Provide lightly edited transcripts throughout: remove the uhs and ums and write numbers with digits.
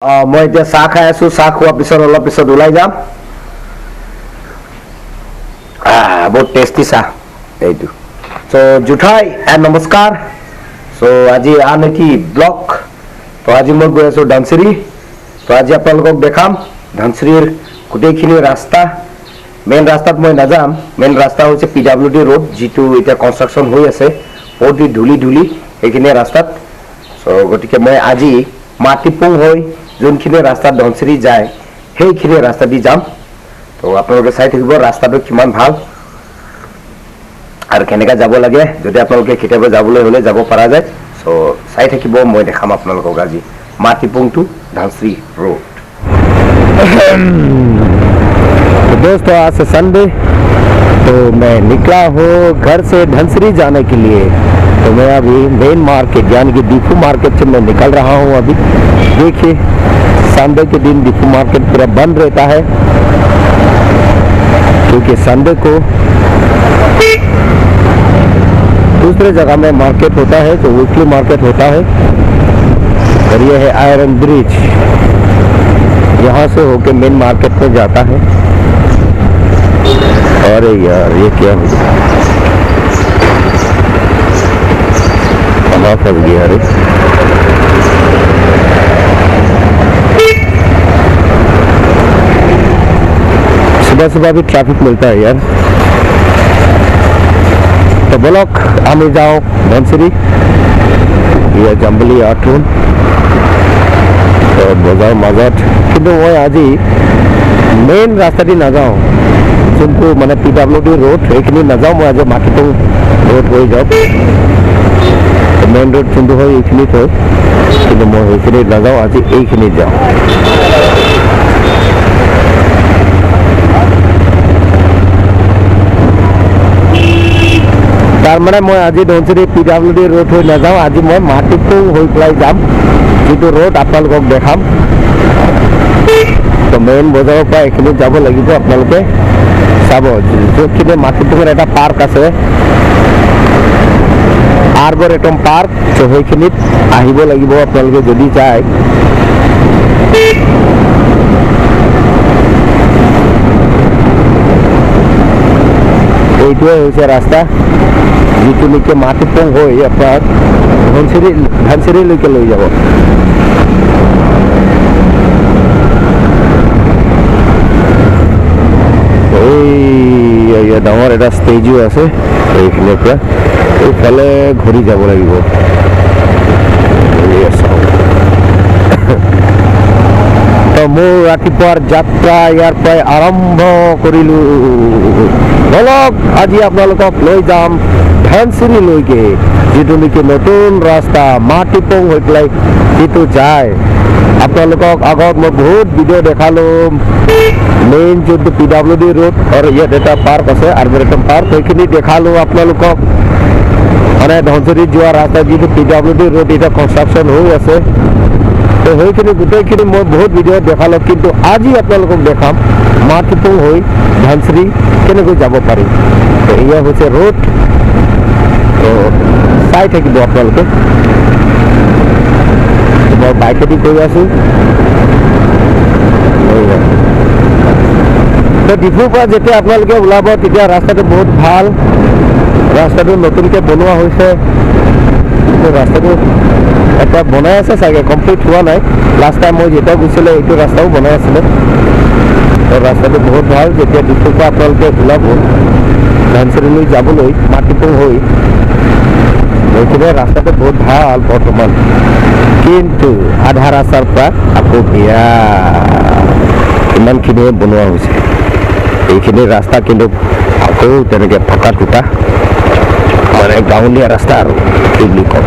মই এতিয়া চাহ খাই আছো। চাহ খোৱাৰ পিছত অলপ পিছত ওলাই যাম। বহুত টেষ্টি চাহ এইটো। চ' জুঠাই এণ্ড নমস্কাৰ। চ' আজি আন এটি ব্লগ। তো আজি মই গৈ আছোঁ ধনশিৰি। তো আজি আপোনালোকক দেখাম ধনশিৰিৰ গোটেইখিনি ৰাস্তা। মেইন ৰাস্তাত মই নাযাম। মেইন ৰাস্তা হৈছে পি ডাব্লিউ ডি ৰোড, যিটো এতিয়া কনষ্ট্ৰাকশ্যন হৈ আছে, বহুত ধূলি ধূলি সেইখিনি ৰাস্তাত। চ' গতিকে মই আজি মাটিপুং হৈ যোনখিনি ৰাস্তাত ধনশিৰি যায় সেইখিনি ৰাস্তা দি যাম। তো আপোনালোকে চাই থাকিব ৰাস্তাটো কিমান ভাল আৰু কেনেকৈ যাব লাগে। যদি আপোনালোকে কেতিয়াবা যাবলৈ হ'লে যাব পৰা যায়। চ' চাই থাকিব, মই দেখাম আপোনালোকক আজি মাটিপুং টু ধনশিৰি ৰোড। तो दोस्तों आज से संडे, तो मैं निकला हूँ घर से धनसिरी जाने के लिए। तो मैं अभी मेन मार्केट यानी कि दीफू मार्केट से मैं निकल रहा हूँ अभी। देखिए संडे के दिन दीफू मार्केट पूरा बंद रहता है, क्योंकि संडे को दूसरे जगह में मार्केट होता है, जो वीकली मार्केट होता है। और ये है आयरन ब्रिज, यहाँ से होके मेन मार्केट में जाता है। अरे यार ये क्या हो गया, कहाँ फंस गया? अरे सुबह सुबह भी ट्रैफिक मिलता है यार। तो बोलक আমি যাওঁ ধনশিৰি, ইয়া জাম্বলি আঠুন বজাৰ মাজত। কিন্তু মই আজি মেইন ৰাস্তা দি নাযাওঁ, যোনটো মানে পি ডাব্লিউ ডি ৰোড সেইখিনি নাযাওঁ। মই আজি মাটিপুং ৰোড হৈ যাওঁ। মেইন ৰোড যোনটো হয় এইখিনিত হয়, কিন্তু মই সেইখিনিত নাযাওঁ, আজি এইখিনিত যাওঁ। তাৰমানে মই আজি Dhansiri P W D road হৈ নাযাওঁ, আজি মই মাটিপুং হৈ পেলাই যাম, যিটো ৰোড আপোনালোকক দেখাম। তো মেইন বজাৰৰ পৰা এইখিনিত যাব লাগিব। আপোনালোকে চাব য'তখিনি মাটিপুঙৰ এটা পাৰ্ক আছে, আৰ্বৰেটম পাৰ্ক, তো সেইখিনিত আহিব লাগিব আপোনালোকে যদি যায়। এইটোৱে হৈছে ৰাস্তা যিটো নেকি মাটিপুং হৈ আপোনাৰ ধনশিৰিলৈকে লৈ যাব। এই ডাঙৰ এটা ষ্টেজো আছে এইখিনিৰ পৰা, এইফালে ঘূৰি যাব লাগিব। তো মোৰ ৰাতিপুৱাৰ যাত্ৰা ইয়াৰ পৰাই আৰম্ভ কৰিলোঁ। বলক আজি আপোনালোকক লৈ যাম ধনশিৰিলৈকে, যিটো নেকি নতুন ৰাস্তা মাটিপুং হৈ পেলাই যিটো যায়। আপোনালোকক আগত মই বহুত ভিডিঅ' দেখালোঁ। মেইন যোনটো পি ডাব্লিউ ডি ৰোড আৰু ইয়াত এটা পাৰ্ক আছে আৰ্বৰেটম পাৰ্ক, সেইখিনি দেখালোঁ আপোনালোকক। মানে ধনশিৰিত যোৱা ৰাস্তা যিটো পি ডাব্লিউ ডি ৰোড এতিয়া কনষ্ট্ৰাকশ্যন হৈ আছে, তো সেইখিনি গোটেইখিনি মই বহুত ভিডিঅ'ত দেখালোঁ। কিন্তু আজি আপোনালোকক দেখাম মাটিপুং হৈ ধনশিৰি কেনেকৈ যাব পাৰি। তো এয়া হৈছে ৰোড, তো চাই থাকিব আপোনালোকে। মই বাইকেদি গৈ আছোঁ। তো ডিফুৰ পৰা যেতিয়া আপোনালোকে ওলাব তেতিয়া ৰাস্তাটো বহুত ভাল, ৰাস্তাটো নতুনকৈ বনোৱা হৈছে। ৰাস্তাটো এটা বনাই আছে চাগে, কমপ্লিট হোৱা নাই। লাষ্ট টাইম মই যেতিয়া গৈছিলোঁ এইটো ৰাস্তাও বনাই আছিলে। তো ৰাস্তাটো বহুত ভাল। যেতিয়া ডিফুৰ পৰা আপোনালোকে ওলাব ধনশিৰিলৈ যাবলৈ মাটিপুং হৈ, সেইখিনি ৰাস্তাটো বহুত ভাল বৰ্তমান। কিন্তু আধা ৰাস্তাৰ পৰা আকৌ বেয়া, ইমানখিনিয়ে বনোৱা হৈছে এইখিনি ৰাস্তা। কিন্তু আকৌ তেনেকৈ পকা টুটা, মানে গাঁৱলীয়া ৰাস্তা আৰু কি বুলি কম,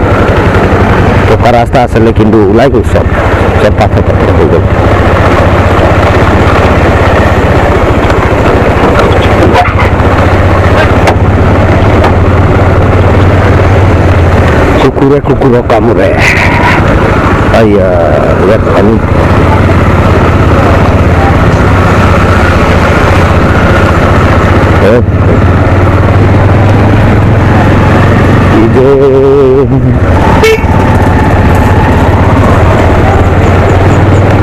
পকা ৰাস্তা আছিলে কিন্তু ওলাই গ'ল, চব চব পাথৰ পাথৰ হৈ গ'ল। কুকুৰে কুকুৰক কামোৰে। আইয়া ইয়াত পানী।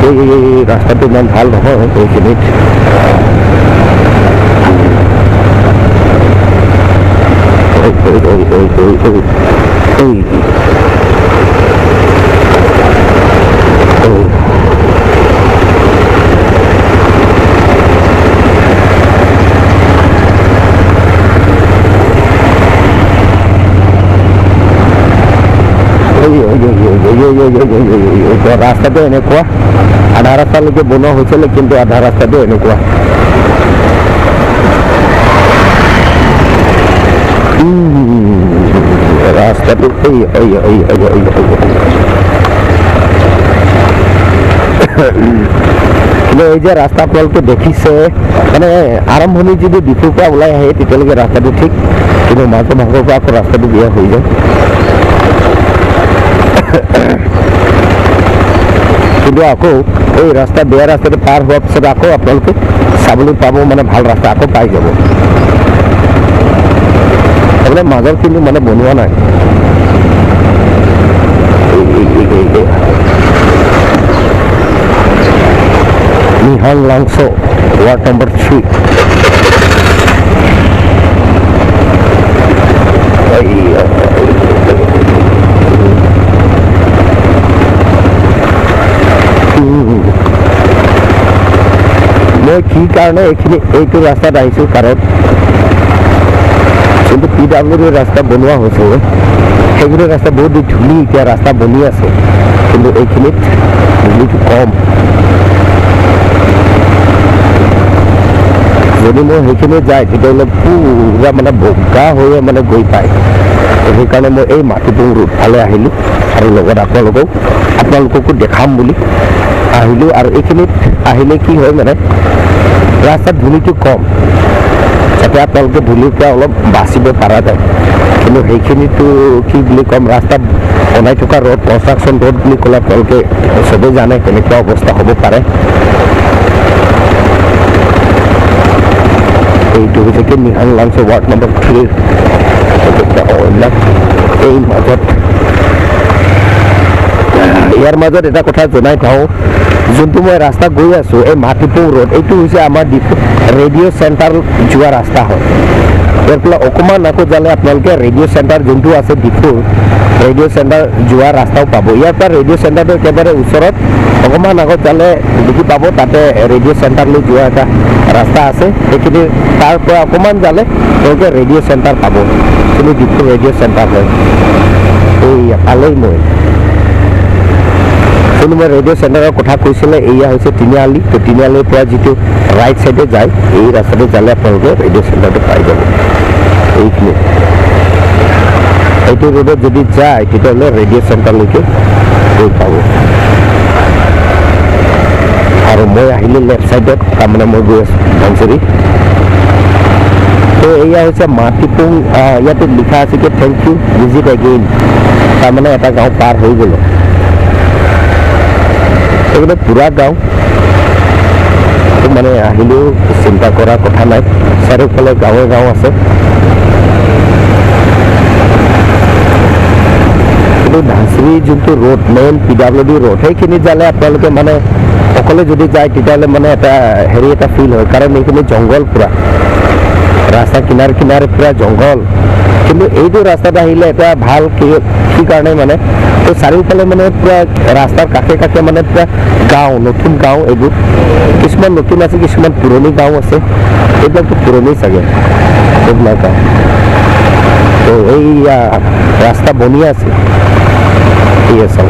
এই ৰাস্তাটো ইমান ভাল নহয় এইখিনিত। এই ৰাস্তাটো এনেকুৱা, আধা ৰাস্তালৈকে বনোৱা হৈছিলে, কিন্তু আধা ৰাস্তাটো এনেকুৱা। ৰাস্তাটো এই এই এই এই এই কিন্তু এই যে ৰাস্তা আপোনালোকে দেখিছে, মানে আৰম্ভণি যদি ডিফুৰ পৰা ওলাই আহে তেতিয়ালৈকে ৰাস্তাটো ঠিক, কিন্তু মাজৰ ভাগৰ পৰা আকৌ ৰাস্তাটো বেয়া হৈ যায়। কিন্তু আকৌ এই ৰাস্তা বেয়া ৰাস্তাটো পাৰ হোৱাৰ পিছত আকৌ আপোনালোকে চাবলৈ পাব, মানে ভাল ৰাস্তা আকৌ পাই যাব। তাৰমানে মাজৰ কিন্তু মানে বনোৱা নাই। Nihang Langso, ward number 3। মই কি কাৰণে এইখিনি এইটো ৰাস্তাত আহিছোঁ, কাৰণ যোনটো পি ডাব্লিউ ডি ৰাস্তা বনোৱা হৈছে সেইখিনি ৰাস্তা বহুত ধূলি, এতিয়া ৰাস্তা বনি আছে, কিন্তু এইখিনিত ধূলিটো কম। যদি মই সেইখিনিত যায় তেতিয়াহ'লে পূৰা মানে বগা হৈয়ে মানে গৈ পায়। সেইকাৰণে মই এই মাটিপুং ৰোড ফালে আহিলোঁ আৰু লগত আপোনালোককো দেখাম বুলি আহিলোঁ। আৰু এইখিনিত আহিলে কি হয়, মানে ৰাস্তাত ধূলিটো কম, যাতে আপোনালোকে ধূলিৰ পৰা অলপ বাচিব পৰা যায়। কিন্তু সেইখিনিতো কি বুলি ক'ম, ৰাস্তা বনাই থকা ৰোড, কনষ্ট্ৰাকশ্যন ৰোড বুলি ক'লে আপোনালোকে চবেই জানে কেনেকুৱা অৱস্থা হ'ব পাৰে। এইটো হৈছে কি নিহাং লাংছ ৱাৰ্ড নম্বৰ 3ৰ এইবিলাক। এই মাজত ইয়াৰ মাজত এটা কথা জনাই থওঁ, যোনটো মই ৰাস্তা গৈ আছোঁ এই মাটিপুং ৰোড, এইটো হৈছে আমাৰ ডিফু ৰেডিঅ' চেণ্টাৰ যোৱা ৰাস্তা হয়। ইয়াৰ পৰা অকণমান আকৌ যালে আপোনালোকে ৰেডিঅ' চেণ্টাৰ যোনটো আছে ডিফুৰ ৰেডিঅ' চেণ্টাৰ যোৱা ৰাস্তাও পাব। ইয়াৰ পৰা ৰেডিঅ' চেণ্টাৰটো একেবাৰে ওচৰত, অকণমান আগত যালে দেখি পাব, তাতে ৰেডিঅ' চেণ্টাৰলৈ যোৱা এটা ৰাস্তা আছে। সেইখিনি তাৰ পৰা অকণমান যালে তেওঁলোকে ৰেডিঅ' চেণ্টাৰ পাব, কিন্তু ডিফু ৰেডিঅ' চেণ্টাৰ হয়। এই পালেই মই কিন্তু মই ৰেডিঅ' চেণ্টাৰৰ কথা কৈছিলে, এয়া হৈছে তিনিআলি। তো তিনিআলিৰ পৰা যিটো ৰাইট চাইডে যায়, এই ৰাস্তাটো যালে আপোনালোকে ৰেডিঅ' চেণ্টাৰটো পাই যাব। এইখিনি এইটো ৰোডত যদি যায় তেতিয়াহ'লে ৰেডিঅ' চেণ্টাৰলৈকে গৈ পাব। আৰু মই আহিলোঁ লেফ্ট চাইডত, তাৰমানে মই গৈ আছোঁ ধনশিৰি। তো এয়া হৈছে মাটিপুং, ইয়াতে লিখা আছে কি thank U visit again, তাৰমানে এটা গাঁও পাৰ হৈ গ'লোঁ। এইবিলাক পুৰা গাঁও, মানে আহিলেও চিন্তা কৰাৰ কথা নাই, চাৰিওফালে গাঁৱে গাঁও আছে। কিন্তু ধনশিৰি যোনটো road, main P W D road, সেইখিনিত যালে আপোনালোকে মানে অকলে যদি যায় তেতিয়াহ'লে মানে এটা হেৰি এটা ফিল হয়, কাৰণ এইখিনি জংঘল, পুৰা ৰাস্তা কিনাৰে কিনাৰে পুৰা জংঘল। কিন্তু এইটো ৰাস্তাত আহিলে এটা ভাল কি কাৰণে মানে তো চাৰিওফালে মানে পুৰা ৰাস্তাৰ কাষে কাষে মানে পুৰা গাঁও, নতুন গাঁও এইবোৰ, কিছুমান নতুন আছে, কিছুমান পুৰণি গাঁও আছে। এইবিলাকতো পুৰণি চাগে এইবিলাক গাঁও। তো এইয়া ৰাস্তা বনি আছে, এয়া চাব।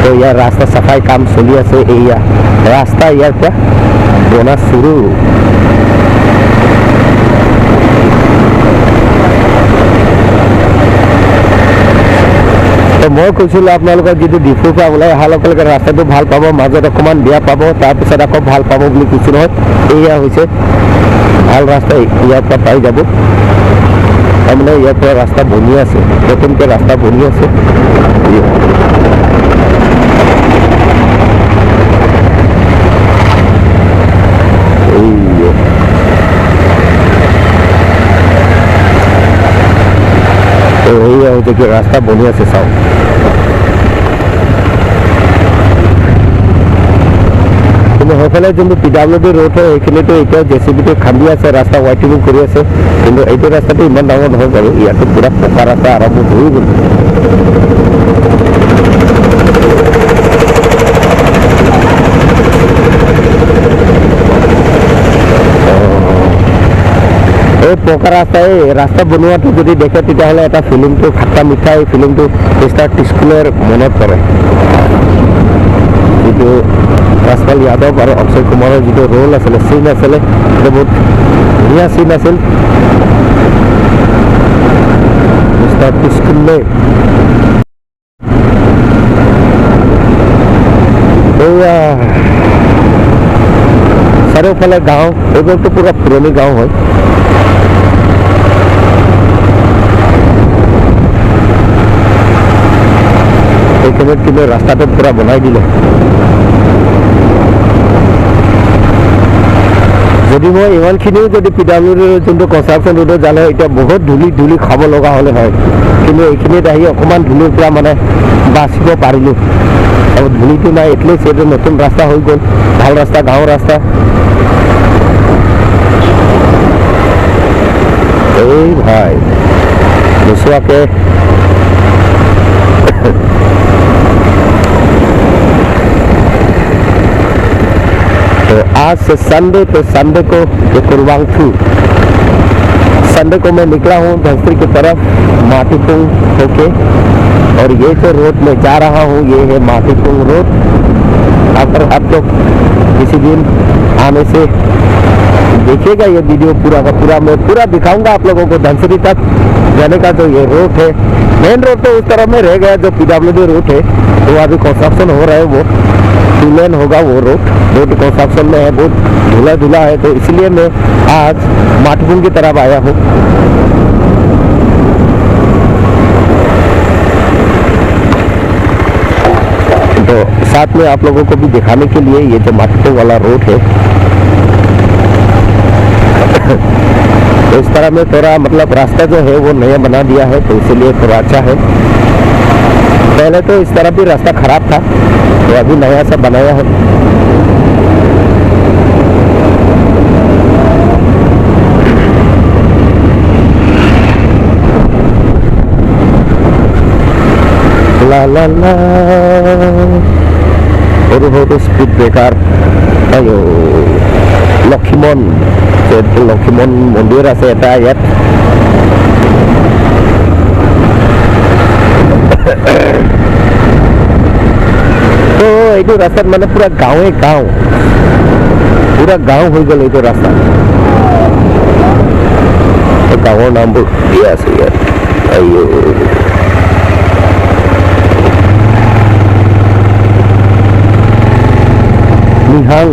তো ইয়াৰ ৰাস্তা চাফাই কাম চলি আছে, এইয়া ৰাস্তা ইয়াৰ পৰা বনা শুৰু। তো মই কৈছিলোঁ আপোনালোকক যিটো ডিফুৰ পৰা ওলাই অহাৰ লগে লগে ৰাস্তাটো ভাল পাব, মাজত অকণমান বেয়া পাব, তাৰপিছত আকৌ ভাল পাব বুলি কৈছোঁ নহয়। এইয়া হৈছে ভাল ৰাস্তা, ইয়াৰ পৰা পাই যাব। তাৰমানে ইয়াৰ পৰা ৰাস্তা বনি আছে, নতুনকৈ ৰাস্তা বনি আছে। এইয়া হৈছে কি ৰাস্তা বনি আছে চাওক। কিন্তু সেইফালে যোনটো পি ডাব্লিউ ডি ৰোড হয় সেইখিনিতো এতিয়া জে চি বিটো খান্দি আছে, ৰাস্তা ৱাইটিং কৰি আছে। কিন্তু এইটো ৰাস্তাটো ইমান ডাঙৰ নহয় বাৰু, ইয়াতো পূৰা পকা ৰাস্তা আৰম্ভ হৈ গ'ল। এই পকা ৰাস্তা, এই ৰাস্তা বনোৱাটো যদি দেখে তেতিয়াহ'লে এটা ফিল্মটো খাট্টা মিঠা, এই ফিল্মটো মিষ্টাৰ টিস্কুলৰ মনত পৰে, যিটো ৰাজপাল যাদৱ আৰু অক্ষয় কুমাৰৰ যিটো ৰোল আছিলে, চিন আছিলে, সেইটো বহুত ধুনীয়া চিন আছিল। মিষ্টাৰ টিস্কুলে এইয়া চাৰিওফালে গাঁও, এইবোৰতো পুৰা পুৰণি গাঁও হয়। এইখিনিত কিন্তু ৰাস্তাটো পুৰা বনাই দিলে। যদি মই ইমানখিনিও যদি পি ডাব্লিউ ডিৰ যোনটো কনষ্ট্ৰাকশ্যন ৰোডত যালে হয়, এতিয়া বহুত ধূলি ধূলি খাব লগা হ'লে হয়, কিন্তু এইখিনিত আহি অকণমান ধূলিৰ পৰা মানে বাচিব পাৰিলোঁ। আৰু ধূলিটো নাই, এটলিষ্ট এইটো নতুন ৰাস্তা হৈ গ'ল, ভাল ৰাস্তা, গাঁৱৰ ৰাস্তা। এই ভাই নোচোৱাকে तो आज से संडे, तो संडे को ये कुरवांगथू, संडे को मैं निकला हूँ धनसिरी की तरफ माटीपुंग होके, और ये जो रोड में जा रहा हूँ ये है माटीपुंग रोड। अगर आप लोग किसी दिन आने से देखिएगा ये वीडियो पूरा का पूरा, मैं पूरा दिखाऊंगा आप लोगों को धनसिरी तक जाने का जो ये रोड है। मेन रोड तो उस तरफ में रह गया जो पी डब्ल्यू डी रोड है, तो अभी कंस्ट्रक्शन हो रहा है, वो 2 लेन होगा वो रोड, रोड कंस्ट्रक्शन में है, बहुत धुला धुला है, तो इसलिए मैं आज माटपुंग की तरफ आया हूँ। तो साथ में आप लोगों को भी दिखाने के लिए ये जो माटपुंग वाला रोड है, तो इस तरह में थोड़ा मतलब रास्ता जो है वो नया बना दिया है, तो इसीलिए थोड़ा अच्छा है। पहले तो इस तरह भी रास्ता खराब था, तो अभी नया सा बनाया है। ला ला ला, সৰু সৰু স্পীড ব্ৰেকাৰ। আয়ো, লক্ষ্মণ, লক্ষ্মণ মন্দিৰ আছে এটা ইয়াত। তো এইটো ৰাস্তাত মানে পুৰা গাঁৱে গাঁও, পুৰা গাঁও হৈ গ'ল এইটো ৰাস্তা। গাঁৱৰ নামবোৰ দিয়া আছে ইয়াত। আয়ো, নিহাং,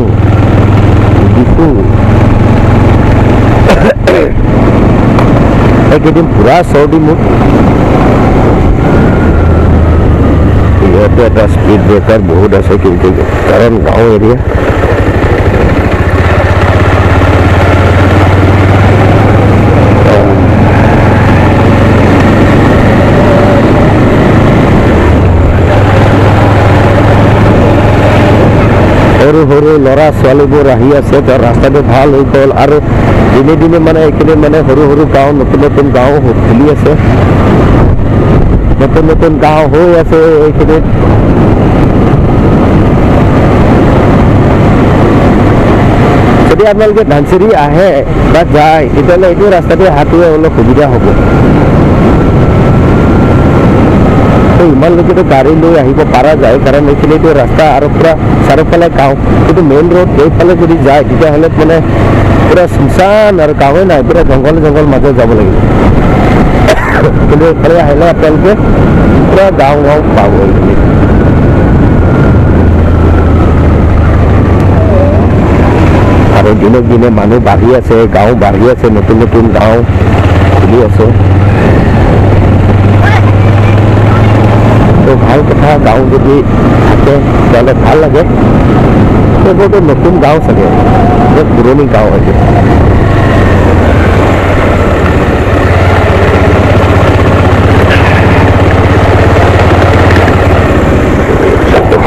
ডিফু। এইকেইদিন পুৰা চৰ্দি মোৰ। ইয়াতে এটা স্পীড ব্ৰেকাৰ বহুত আছে কিন্তু, কাৰণ গাঁও এৰিয়া। সৰু সৰু ল'ৰা ছোৱালীবোৰ আহি আছে, তো ৰাস্তাটো ভাল হৈ গ'ল। আৰু দিনে দিনে মানে এইখিনি মানে সৰু সৰু গাঁও, নতুন নতুন গাঁও খুলি আছে, নতুন নতুন গাঁও হৈ আছে এইখিনিত। যদি আপোনালোকে ধনশিৰি আহে বা যায়, তেতিয়াহ'লে এইটো ৰাস্তাতে অহাটোৱে অলপ সুবিধা হ'ব। তো ইমানলৈকেতো গাড়ী লৈ আহিব পৰা যায়, কাৰণ এইখিনিতো ৰাস্তা আৰু পুৰা চাৰিওফালে গাঁও। কিন্তু মেইন ৰোড এইফালে যদি যায় তেতিয়াহ'লে মানে পুৰা শুমশান আৰু গাঁৱে নাই, পুৰা জংঘল জংঘল মাজত যাব লাগিব। কিন্তু এইফালে আহিলে আপোনালোকে পুৰা গাঁও গাঁও পাব এইখিনি। আৰু দিনক দিনে মানুহ বাঢ়ি আছে, গাঁও বাঢ়ি আছে, নতুন নতুন গাঁও খুলি আছে। তো ভাল কথা, গাঁও যদি থাকে তেতিয়াহ'লে ভাল লাগে। এইবোৰতো নতুন গাঁও চাগে, বহুত পুৰণি গাঁও হৈছে।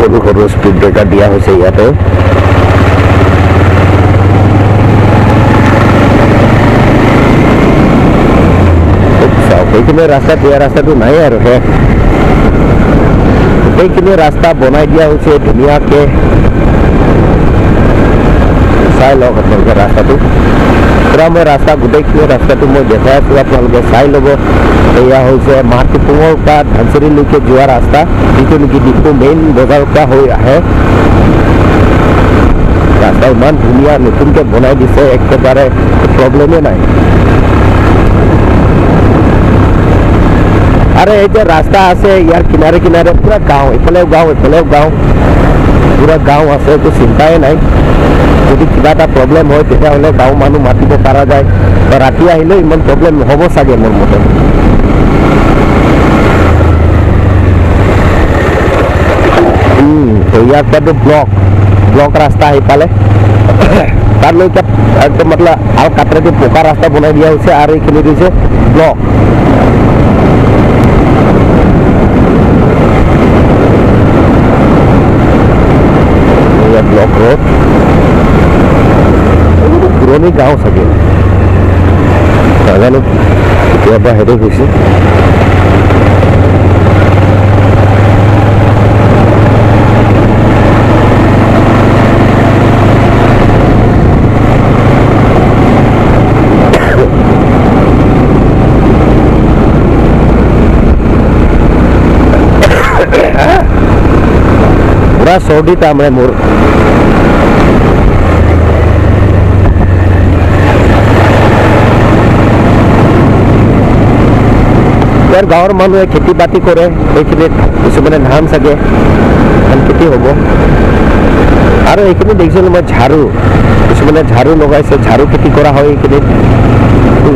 সৰু সৰু স্পীড ব্ৰেকাৰ দিয়া হৈছে ইয়াতে। চাওক, এইখিনি ৰাস্তাত বেয়া ৰাস্তাটো নাই আৰু শেষ। গোটেইখিনি ৰাস্তা বনাই দিয়া হৈছে ধুনীয়াকে। চাই লওক আপোনালোকে ৰাস্তাটো পুৰা। মই ৰাস্তা গোটেইখিনি ৰাস্তাটো মই দেখাই আছোঁ, আপোনালোকে চাই ল'ব। এয়া হৈছে মাটিপুঙৰ পৰা ধনশিৰিলৈকে যোৱা ৰাস্তা, যিটো নেকি ডিফু মেইন বজাৰৰ পৰা হৈ আহে। ৰাস্তা ইমান ধুনীয়া নতুনকৈ বনাই দিছে, একেবাৰে প্ৰব্লেমেই নাই। আৰু এই যে ৰাস্তা আছে, ইয়াৰ কিনাৰে কিনাৰে পুৰা গাঁও, ইফালেও গাঁও ইফালেও গাঁও, পুৰা গাঁও আছে, একো চিন্তাই নাই। যদি কিবা এটা প্ৰব্লেম হয় তেতিয়াহ'লে গাঁও মানুহ মাতিব পৰা যায়, বা ৰাতি আহিলেও ইমান প্ৰব্লেম নহ'ব চাগে মোৰ মতে। ইয়াৰ পৰাতো ব্লক ৰাস্তা আহি পালে, তালৈকে একদম মতলব আৰু কাটৰেদি পকা ৰাস্তা বনাই দিয়া হৈছে, আৰু এইখিনি দিছে ব্লক। ব্লক ৰোড, পুৰণি গাঁও চাগে, নাজানো কেতিয়াবা হেৰি হৈছে। পুৰা চৰ্দি তাৰমানে মোৰ। ইয়াৰ গাঁৱৰ মানুহে খেতি বাতি কৰে এইখিনিত, কিছুমানে ধান চাগে ধান খেতি হ'ব। আৰু এইখিনি দেখিছিলোঁ মই ঝাৰু, কিছুমানে ঝাৰু লগাইছে, ঝাৰু খেতি কৰা হয় এইখিনিত,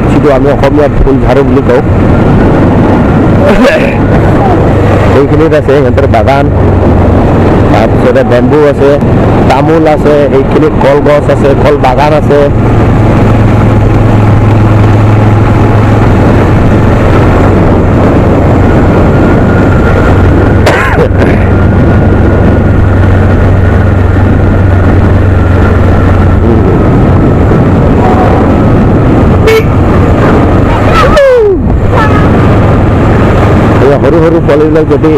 যিটো আমি অসমীয়াত ফুল ঝাৰু বুলি কওঁ। এইখিনিত আছে সিহঁতৰ বাগান, তাৰপিছতে বেম্বু আছে, তামোল আছে, এইখিনিত কলগছ আছে, কল বাগান আছে। সৰু সৰু পোৱালিবিলাক যদি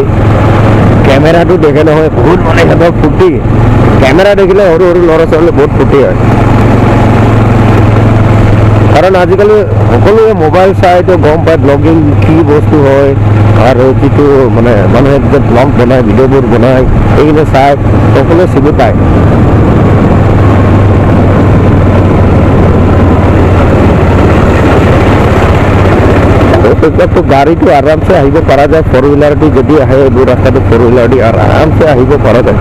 কেমেৰাটো দেখে নহয়, বহুত মানে সিহঁতৰ ফূৰ্তি। কেমেৰা দেখিলে সৰু সৰু ল'ৰা ছোৱালী বহুত ফূৰ্তি হয়, কাৰণ আজিকালি সকলোৱে মোবাইল চাই তো গম পায় ব্লগিং কি বস্তু হয়, আৰু যিটো মানে মানুহে যেতিয়া ব্লগ বনায়, ভিডিঅ'বোৰ বনায়, এইখিনি চাই সকলোৱে চিনি পায়। তেতিয়াতো গাড়ীটো আৰামছে আহিব পৰা যায়, ফ'ৰ হুইলাৰটো যদি আহে এইবোৰ ৰাস্তাটো ফ'ৰ হুইলাৰ দি আৰামছে আহিব পৰা যায়।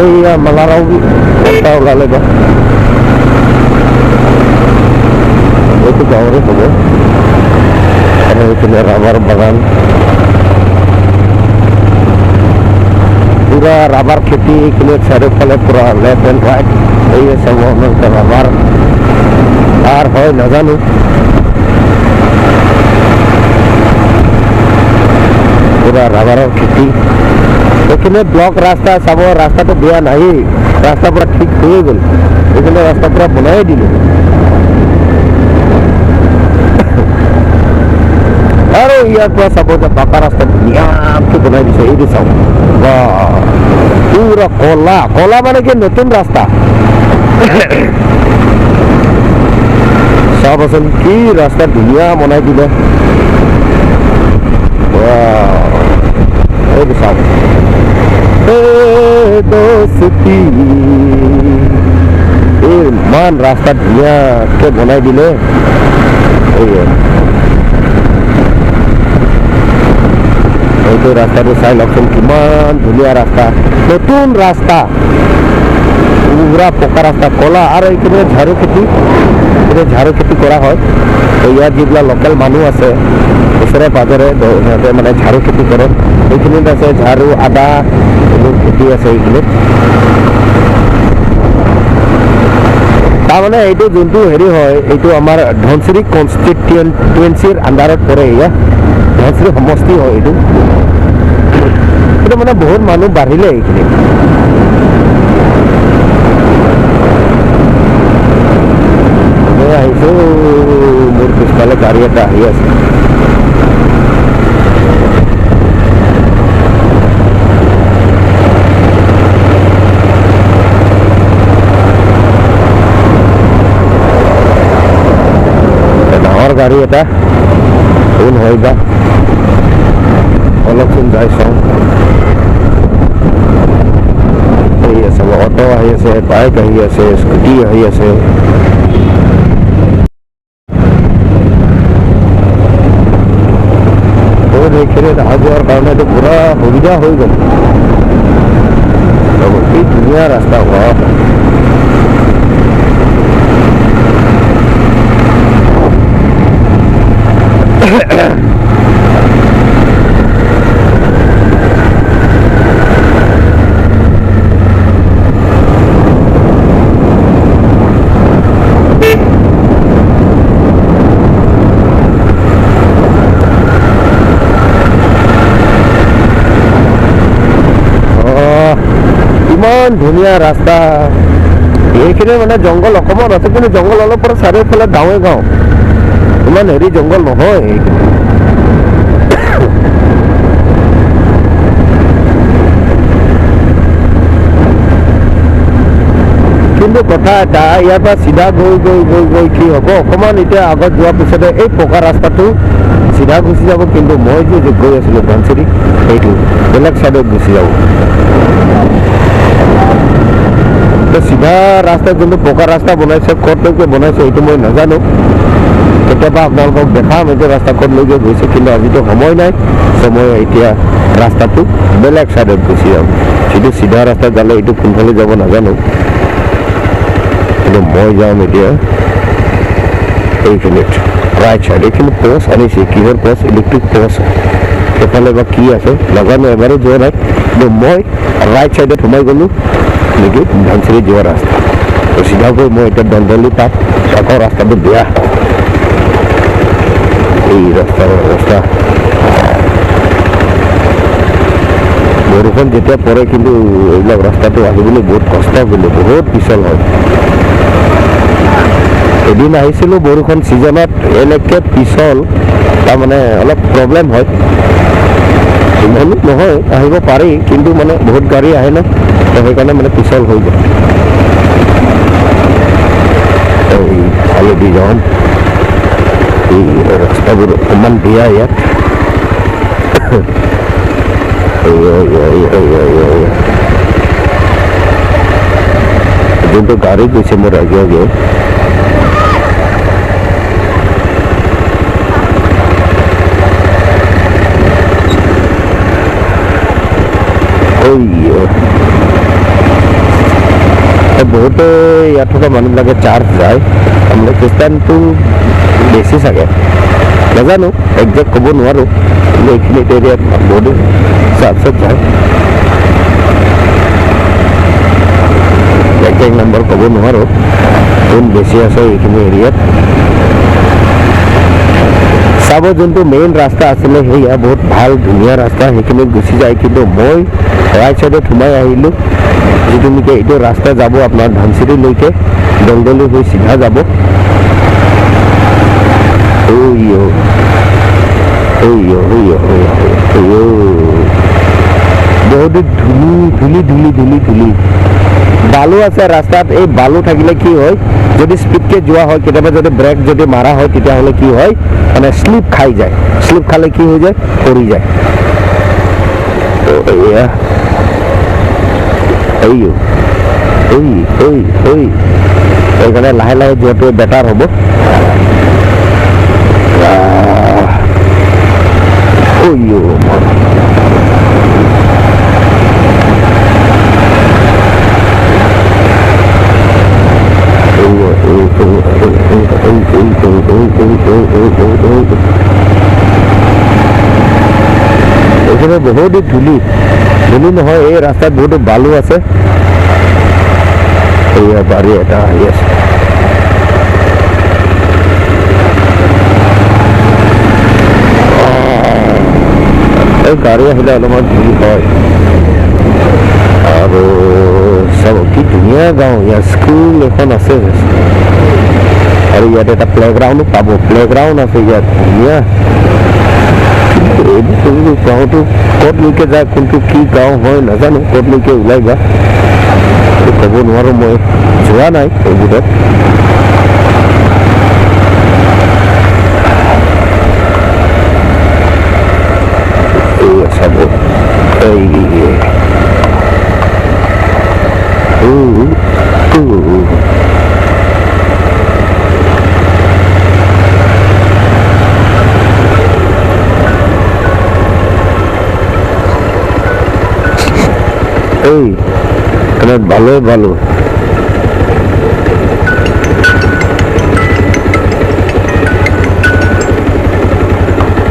এইয়া মালাৰাও এটা ওলালে বা এইটো গাঁৱৰে হ'ব। আৰু এইপিনে ৰাবাৰ বাগান, পুৰা ৰাবাৰ খেতি এইখিনি চাৰিওফালে পুৰা লেফ্ট এণ্ড ৰাইট। এই চাব আপোনালোকে ৰাবাৰ কাৰ হয় নাজানো। পুৰা ৰাবাৰৰ খেতি এইখিনি। ব্লক ৰাস্তা চাব, ৰাস্তাটো বেয়া নায়েই, ৰাস্তা পুৰা ঠিক হৈয়ে গ'ল, এইখিনি ৰাস্তা পুৰা বনাই দিলে। আৰু ইয়াৰ পৰা চাব যে পাকা ৰাস্তা ধুনীয়াকৈ বনাই দিছে। এইটো চাওক, পুৰা কলা কলা, মানে কি নতুন ৰাস্তা। চাবচোন কি ৰাস্তা ধুনীয়া বনাই দিলে। এইটো চাওক, দোস্তি ইমান ৰাস্তা ধুনীয়াকৈ বনাই দিলে। এইটো ৰাস্তাটো চাই লওকচোন, কিমান ধুনীয়া ৰাস্তা, নতুন ৰাস্তা, পুৰা পকা ৰাস্তা কলা। আৰু এইখিনি ঝাৰু খেতি, এইখিনি ঝাৰু খেতি কৰা হয়। তো ইয়াত যিবিলাক লোকেল মানুহ আছে ওচৰে পাজৰে, সিহঁতে মানে ঝাৰু খেতি কৰে। এইখিনিত আছে ঝাৰু, আদা, এইবোৰ খেতি আছে এইখিনিত। তাৰমানে এইটো যোনটো হেৰি হয়, এইটো আমাৰ ধনশিৰি কনষ্টিটুৱেঞ্চিৰ আণ্ডাৰত পৰে। এয়া ধনশিৰি সমষ্টি হয় এইটো। এইটো মানে বহুত মানুহ বাঢ়িলে এইখিনি। মই আহিছোঁ, মোৰ পিছফালে গাড়ী এটা আহি আছে। ডাঙৰ গাড়ী এটা কোন হয় বা, অলপচোন যাই চাওঁ। এই আছে, অটো আহি আছে, বাইক আহি আছে, স্কুটি আহি আছে। বহুত এইখিনিত অহা যোৱাৰ কাৰণে এইটো পূৰা সুবিধা হৈ গ'ল। কি ধুনীয়া ৰাস্তা, বাহ। ইমান ধুনীয়া ৰাস্তা। এইখিনি মানে জংঘল অকণমান আছে, কিন্তু জংঘল অলপ পৰা চাৰিওফালে গাঁৱে গাঁও, ইমান হেৰি জংঘল নহয় এইখিনি। কিন্তু কথা এটা, ইয়াৰ পৰা চিধা গৈ গৈ গৈ গৈ কি হ'ব, অকণমান এতিয়া আগত যোৱাৰ পিছতে এই পকা ৰাস্তাটো চিধা গুচি যাব। কিন্তু মই যে গৈ আছিলোঁ ধনশিৰি, সেইটো বেলেগ চাইডত গুচি যাব। চিধা ৰাস্তা যোনটো পকা ৰাস্তা বনাইছে, ক'তলৈকে বনাইছে সেইটো মই নাজানো। কেতিয়াবা আপোনালোকক দেখাম এইটো ৰাস্তা ক'তলৈকে গৈছে, কিন্তু আজিতো সময় নাই। চ' মই এতিয়া ৰাস্তাটো বেলেগ চাইডত গুচি যাম। যিটো চিধা ৰাস্তাত গ'লে এইটো কোনফালে যাব নাজানো, কিন্তু মই যাম এতিয়া এইখিনিত ৰাইট চাইড। এইখিনি পষ্ট আনিছে, কিহৰ পষ্ট? Electric post. সেইফালে বা কি আছে নাজানো, এবাৰো যোৱা নাই। কিন্তু মই ৰাইট চাইডত সোমাই গ'লোঁ নেকি ধনশিৰি যোৱা ৰাস্তা। চিধা গৈ মই এতিয়া দলদলি পাম। আকৌ ৰাস্তাটো বেয়া, এই ৰাস্তাৰ অৱস্থা। বৰষুণ যেতিয়া পৰে কিন্তু এইবিলাক ৰাস্তাটো আহিবলৈ বহুত কষ্ট, কিন্তু বহুত পিছল হয়। এদিন আহিছিলোঁ বৰষুণ ছিজনত, এনেকৈ পিছল, তাৰমানে অলপ প্ৰব্লেম হয়। ইমানো নহয়, আহিব পাৰি, কিন্তু মানে বহুত গাড়ী আহে ন, তো সেইকাৰণে মানে পিছল হৈ যায়। এই ফালেদি যাম, এই ৰাস্তাবোৰ অকণমান বেয়া ইয়াত। যোনটো গাড়ী গৈছে মোৰ আগে আগে, বহুতে ইয়াত থকা মানুহবিলাকে চাৰ্চ যায়। তাৰমানে খ্ৰীষ্টানটো বেছি চাগে, নাজানো, একজেক্ট ক'ব নোৱাৰোঁ, কিন্তু এইখিনি এৰিয়াত বহুতে চাৰ্চত যায়। একজেক্ট নম্বৰ ক'ব নোৱাৰোঁ কোন বেছি আছে এইখিনি এৰিয়াত। চাব যোনটো মেইন ৰাস্তা আছিলে সেয়া বহুত ভাল ধুনীয়া ৰাস্তা, সেইখিনিত গুচি যায়। কিন্তু মই ৰাইট চাইডত সোমাই আহিলোঁ, যিটো নেকি এইটো ৰাস্তা যাব আপোনাৰ ধনশিৰিলৈকে, দলদলি হৈ চিধা যাব। বহুত ধূলি ধূলি ধূলি ধূলি ধূলি বালু আছে ৰাস্তাত। এই বালু থাকিলে কি হয়, যদি স্পীডকৈ যোৱা হয়, কেতিয়াবা যদি ব্ৰেক যদি মাৰা হয়, তেতিয়াহ'লে কি হয়, মানে শ্লিপ খাই যায়। শ্লিপ খালে কি হৈ যায়, পৰি যায়। তো এয়া এই এই এই সেইকাৰণে লাহে লাহে যোৱাটোৱে বেটাৰ হ'ব। এইখিনি বহুত ধূলি, ধূলি নহয়, এই ৰাস্তাত বহুতো বালু আছে। এইয়া বাৰী এটা আহি আছে। এই গাড়ী আহিলে অলপমান ভিৰ হয়। আৰু চাব কি ধুনীয়া গাঁও, ইয়াত স্কুল এখন আছে আৰু ইয়াত এটা প্লেগ্ৰাউণ্ডো পাব, প্লেগ্ৰাউণ্ড আছে ইয়াত ধুনীয়া। এইটো গাঁওটো ক'তলৈকে যায়, কোনটো কি গাঁও হয় নাজানো, ক'তলৈকে ওলাই বা ক'ব নোৱাৰোঁ, মই যোৱা নাই এইবোৰত। চাব এই এই ভালো ভালো।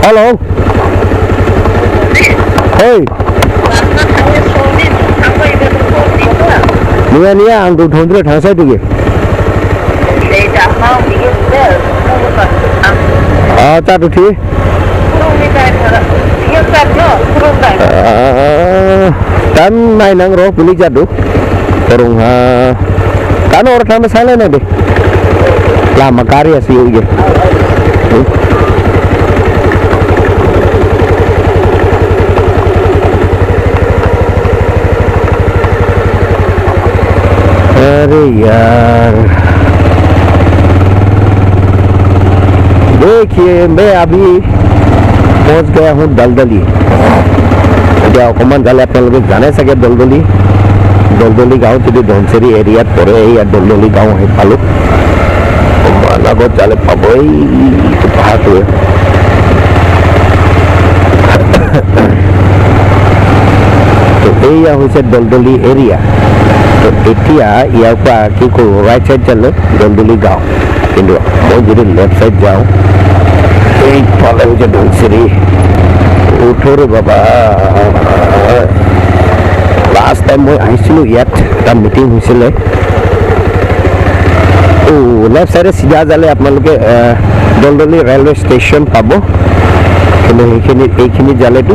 হ্যালো, এই নিয়া নিয়া आं धनसुरियाव थांसै दुगे। जादुथि दान नायनां र' बोरै जादु रंहा दानो हर थांनो सालायनाय दे लामा गारियासो इयो। अरे यार देखिए मैं अभी पहुंच गया हूँ दलदली। এতিয়া অকণমান যালে আপোনালোকে জানে চাগে দলদলি, দলদলি গাঁও যিটো ধনশিৰি এৰিয়াত পৰে, ইয়াত দলদলি গাঁও আহি পালোঁ। অকণমান আগত যালে পাব এইটো পাহাৰটোৱে। তো এইয়া হৈছে দলদলি এৰিয়া। তো এতিয়া ইয়াৰ পৰা কি কৰোঁ, ৰাইট চাইড যালে দলদলি গাঁও, কিন্তু মই যদি লেফ্ট চাইড যাওঁ এইফালে হৈছে ধনশিৰি। উঠোৰে বাবা, লাষ্ট টাইম মই আহিছিলোঁ ইয়াত এটা মিটিং হৈছিলে। লেফ্ট চাইডে চিধা যালে আপোনালোকে দলদলি ৰেলৱে ষ্টেচন পাব, কিন্তু সেইখিনি এইখিনি যালেতো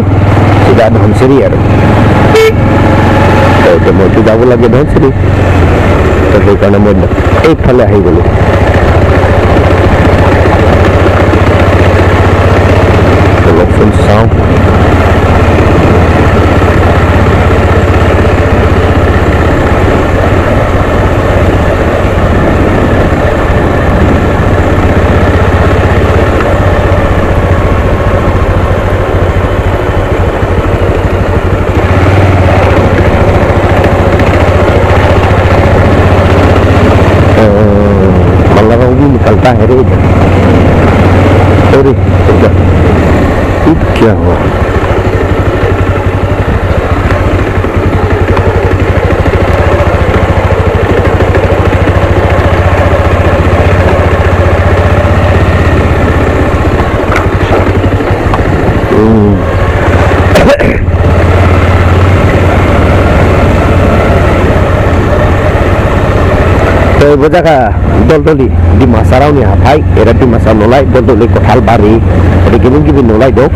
চিধা ধনশিৰি আৰু। এতিয়া মইতো যাব লাগে ধনশিৰি, তো সেইকাৰণে মই এইফালে আহি গ'লোঁ। অলপচোন চাওঁ। भी निकलता है रे इधर। अरे इधर क्या हुआ? তো এইবোৰ জেগা দলদলি ডিমাচা रावनि हाथाय एरा डिमासा नुलाय दलदली कठालबारि ओरै गिदिर गिदिर नुलाय दं।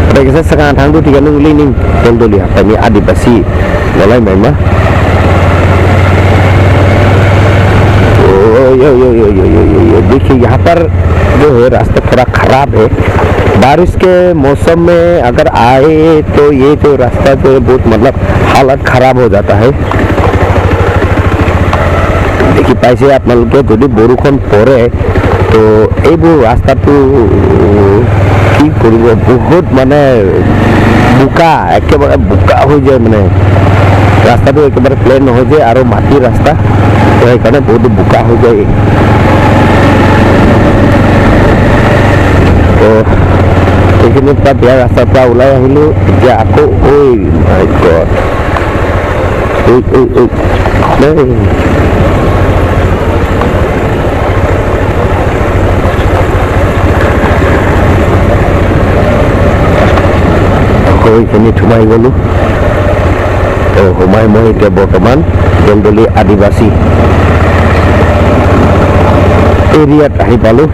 ओरै सिगां थांदो थिगानो गोलैनि दलदली हाथायनि आदिबासि नुलाय मायमा। देखिए यहाँ पर जो है रास्ता थोड़ा खराब है, बारिश के मौसम में अगर आए तो ये जो रास्ता जो है बहुत मतलब हालत खराब हो जाता है। দেখি পাইছে আপোনালোকে, যদি বৰষুণ পৰে তো এইবোৰ ৰাস্তাটো কি কৰিব, বহুত মানে বোকা, একেবাৰে বোকা হৈ যায়, মানে ৰাস্তাটো একেবাৰে প্লেন নহয় যে, আৰু মাটিৰ ৰাস্তা, তো সেইকাৰণে বহুত বোকা হৈ যায়। তো এইখিনিৰ পৰা বেয়া ৰাস্তাৰ পৰা ওলাই আহিলোঁ। এতিয়া আকৌ ঐ মাই গড, ঐ ঐ ঐ এইখিনিত সোমাই গ'লোঁ। তো সোমাই মই এতিয়া বৰ্তমান দলদলি আদিবাসী এৰিয়াত আহি পালোঁ।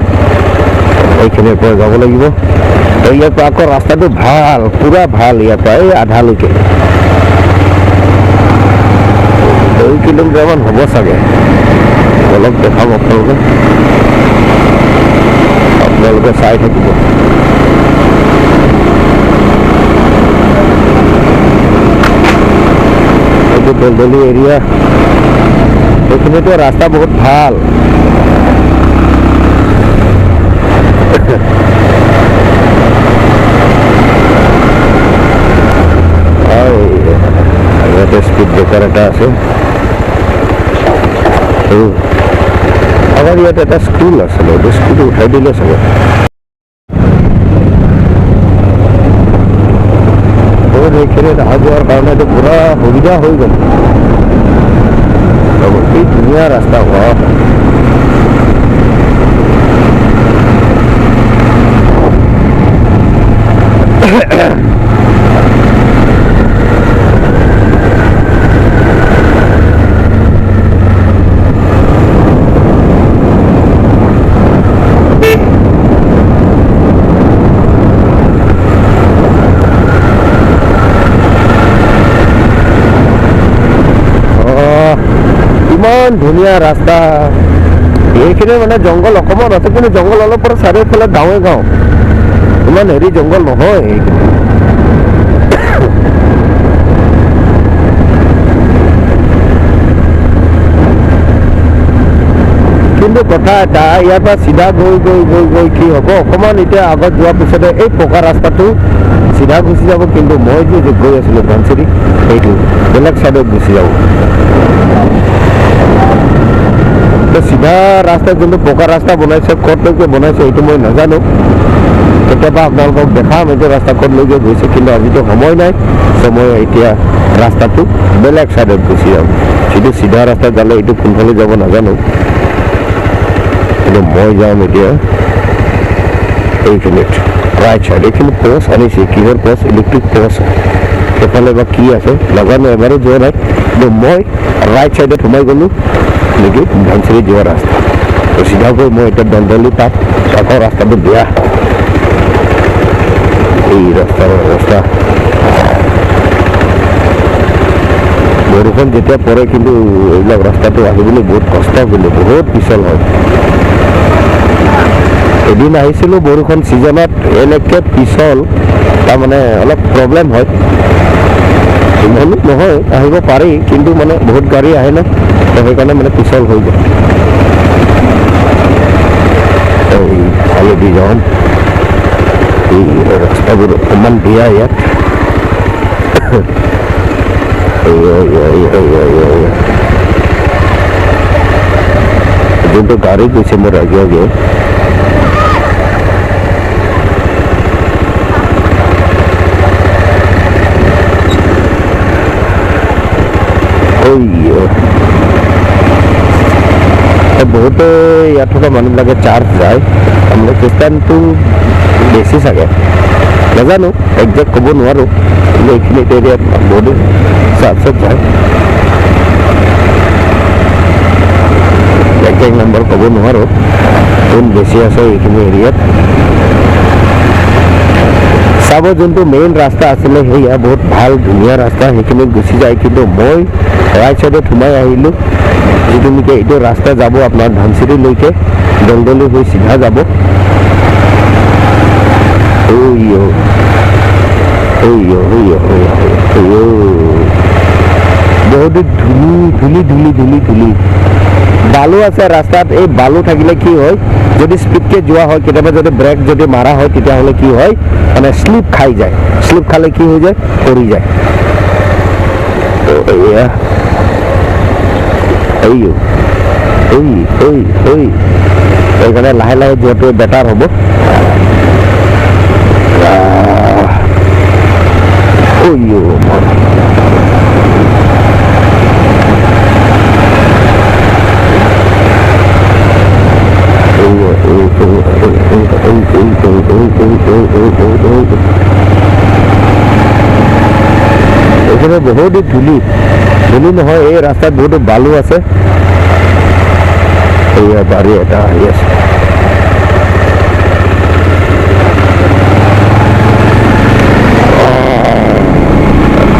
এইখিনিৰ পৰা যাব লাগিব। তো ইয়াৰ পৰা আকৌ ৰাস্তাটো ভাল, পূৰা ভাল ইয়াৰ পৰা এই আধালৈকে 2 কিলোমিটাৰমান হ'ব চাগে। অলপ দেখাম আপোনালোকে, আপোনালোকে চাই থাকিব। এইটো দলদলি এৰিয়া, এইখিনিতো ৰাস্তা বহুত ভাল। ইয়াতে স্পীড ব্ৰেকাৰ এটা আছে। আমাৰ ইয়াত এটা স্কুল আছিলে, এইটো স্কুল উঠাই দিলে চাগে। বহুত সেইখিনিত অহা যোৱাৰ কাৰণে এইটো পূৰা সুবিধা হৈ গ'ল। কি ধুনীয়া ৰাস্তা হোৱা। ইমান ধুনীয়া ৰাস্তা। এইখিনি মানে জংঘল অকণমান আছে, কিন্তু জংঘল অলপ পৰা চাৰিওফালে গাঁৱে গাঁও, ইমান হেৰি জংঘল নহয় এইখিনি। কিন্তু কথা এটা, ইয়াৰ পৰা চিধা গৈ গৈ গৈ গৈ কি হ'ব, অকণমান এতিয়া আগত যোৱাৰ পিছতে এই পকা ৰাস্তাটো চিধা গুচি যাব। কিন্তু মই যে গৈ আছিলোঁ ধনশিৰি, সেইটো বেলেগ চাইডত গুচি যাব। চিধা ৰাস্তা যোনটো পকা ৰাস্তা বনাইছে, ক'তলৈকে বনাইছে সেইটো মই নাজানো। কেতিয়াবা আপোনালোকক দেখাম এইটো ৰাস্তা ক'তলৈকে গৈছে, কিন্তু আজিতো সময় নাই। চ' মই এতিয়া ৰাস্তাটো বেলেগ চাইডত গুচি যাম। যিটো চিধা ৰাস্তাত গ'লে এইটো কোনফালে যাব নাজানো, কিন্তু মই যাম এতিয়া এইখিনিত ৰাইট চাইড। এইখিনি পষ্ট আনিছে, কিহৰ পষ্ট? Electric post. সেইফালে বা কি আছে নাজানো, এবাৰো যোৱা নাই। কিন্তু মই ৰাইট চাইডত সোমাই গ'লোঁ নেকি ধনশিৰি যোৱা ৰাস্তা। তো চিধা গৈ মই এতিয়া দলদলি পাম। আকৌ ৰাস্তাটো বেয়া, এই ৰাস্তাৰ অৱস্থা। বৰষুণ যেতিয়া পৰে কিন্তু এইবিলাক ৰাস্তাটো আহিবলৈ বহুত কষ্ট, কিন্তু বহুত পিছল হয়। এদিন আহিছিলোঁ বৰষুণ ছিজনত, এনেকৈ পিছল, তাৰমানে অলপ প্ৰব্লেম হয়। ইমানো নহয়, আহিব পাৰি, কিন্তু মানে বহুত গাড়ী আহে ন, তো সেইকাৰণে মানে পিছল হৈ যায়। এইফালেদি যাম, এই ৰাস্তাবোৰ অকণমান বেয়া ইয়াত। যোনটো গাড়ী গৈছে মোৰ আগে আগে, বহুতে ইয়াত থকা মানুহবিলাকে চাৰ্চ যায়। তাৰমানে খ্ৰীষ্টানটো বেছি চাগে, নাজানো, একজেক্ট ক'ব নোৱাৰোঁ, কিন্তু এইখিনি এৰিয়াত বহুতে চাৰ্চত যায়। একজেক্ট নম্বৰ ক'ব নোৱাৰোঁ কোন বেছি আছে এইখিনি এৰিয়াত। চাব যোনটো মেইন ৰাস্তা আছিলে সেয়া বহুত ভাল ধুনীয়া ৰাস্তা, সেইখিনিত গুচি যায়। কিন্তু মই ৰাইট চাইডত সোমাই আহিলোঁ, যিটো নেকি এইটো ৰাস্তা যাব আপোনাৰ ধনশিৰিলৈকে, দলদলি হৈ চিধা যাব। বহুত ধূলি ধূলি ধূলি ধূলি ধূলি বালু আছে ৰাস্তাত। এই বালু থাকিলে কি হয়, যদি স্পীডকৈ যোৱা হয়, কেতিয়াবা যদি ব্ৰেক যদি মাৰা হয়, তেতিয়াহ'লে কি হয়, মানে শ্লিপ খাই যায়। শ্লিপ খালে কি হৈ যায়, পৰি যায়। তো এয়া এই এই এই এই সেইকাৰণে লাহে লাহে যোৱাটোৱে বেটাৰ হ'ব। এইখানে বহুত ধূলি, ধূলি নহয়, এই ৰাস্তাত বহুতো বালু আছে। এইয়া গাড়ী এটা আহি আছে।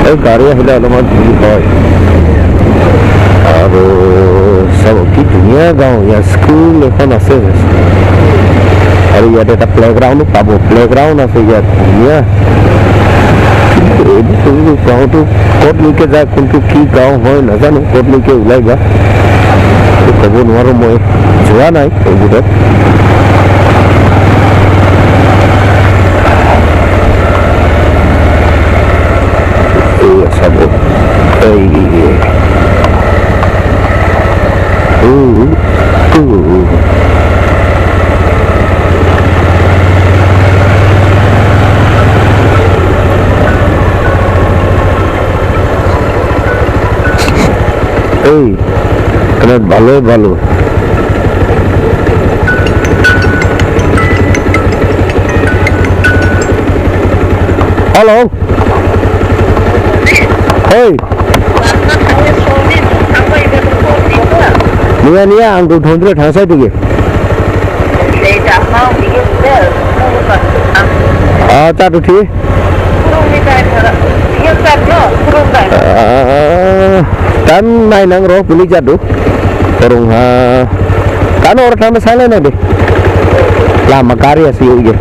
এই গাড়ী আহিলে অলপমান ভিৰ হয়। আৰু চাব কি ধুনীয়া গাঁও, ইয়াত স্কুল এখন আছে আৰু ইয়াত এটা প্লেগ্ৰাউণ্ডো পাব, প্লেগ্ৰাউণ্ড আছে ইয়াত ধুনীয়া। কিন্তু গাঁওটো ক'তলৈকে যায়, কোনটো কি গাঁও হয় নাজানো, ক'তলৈকে ওলাই বা ক'ব নোৱাৰোঁ, মই যোৱা নাই এইবোৰত। চাব এই এই ভালো ভালো। হ্যালো, এই নিয়া নিয়া आं धनसुरियाव थांसै दुगे। चाटुथि दान नायनां र' बलि जादु करंहा दानो हर थांनो सायलायनाय दे लामा गारियासो इयो।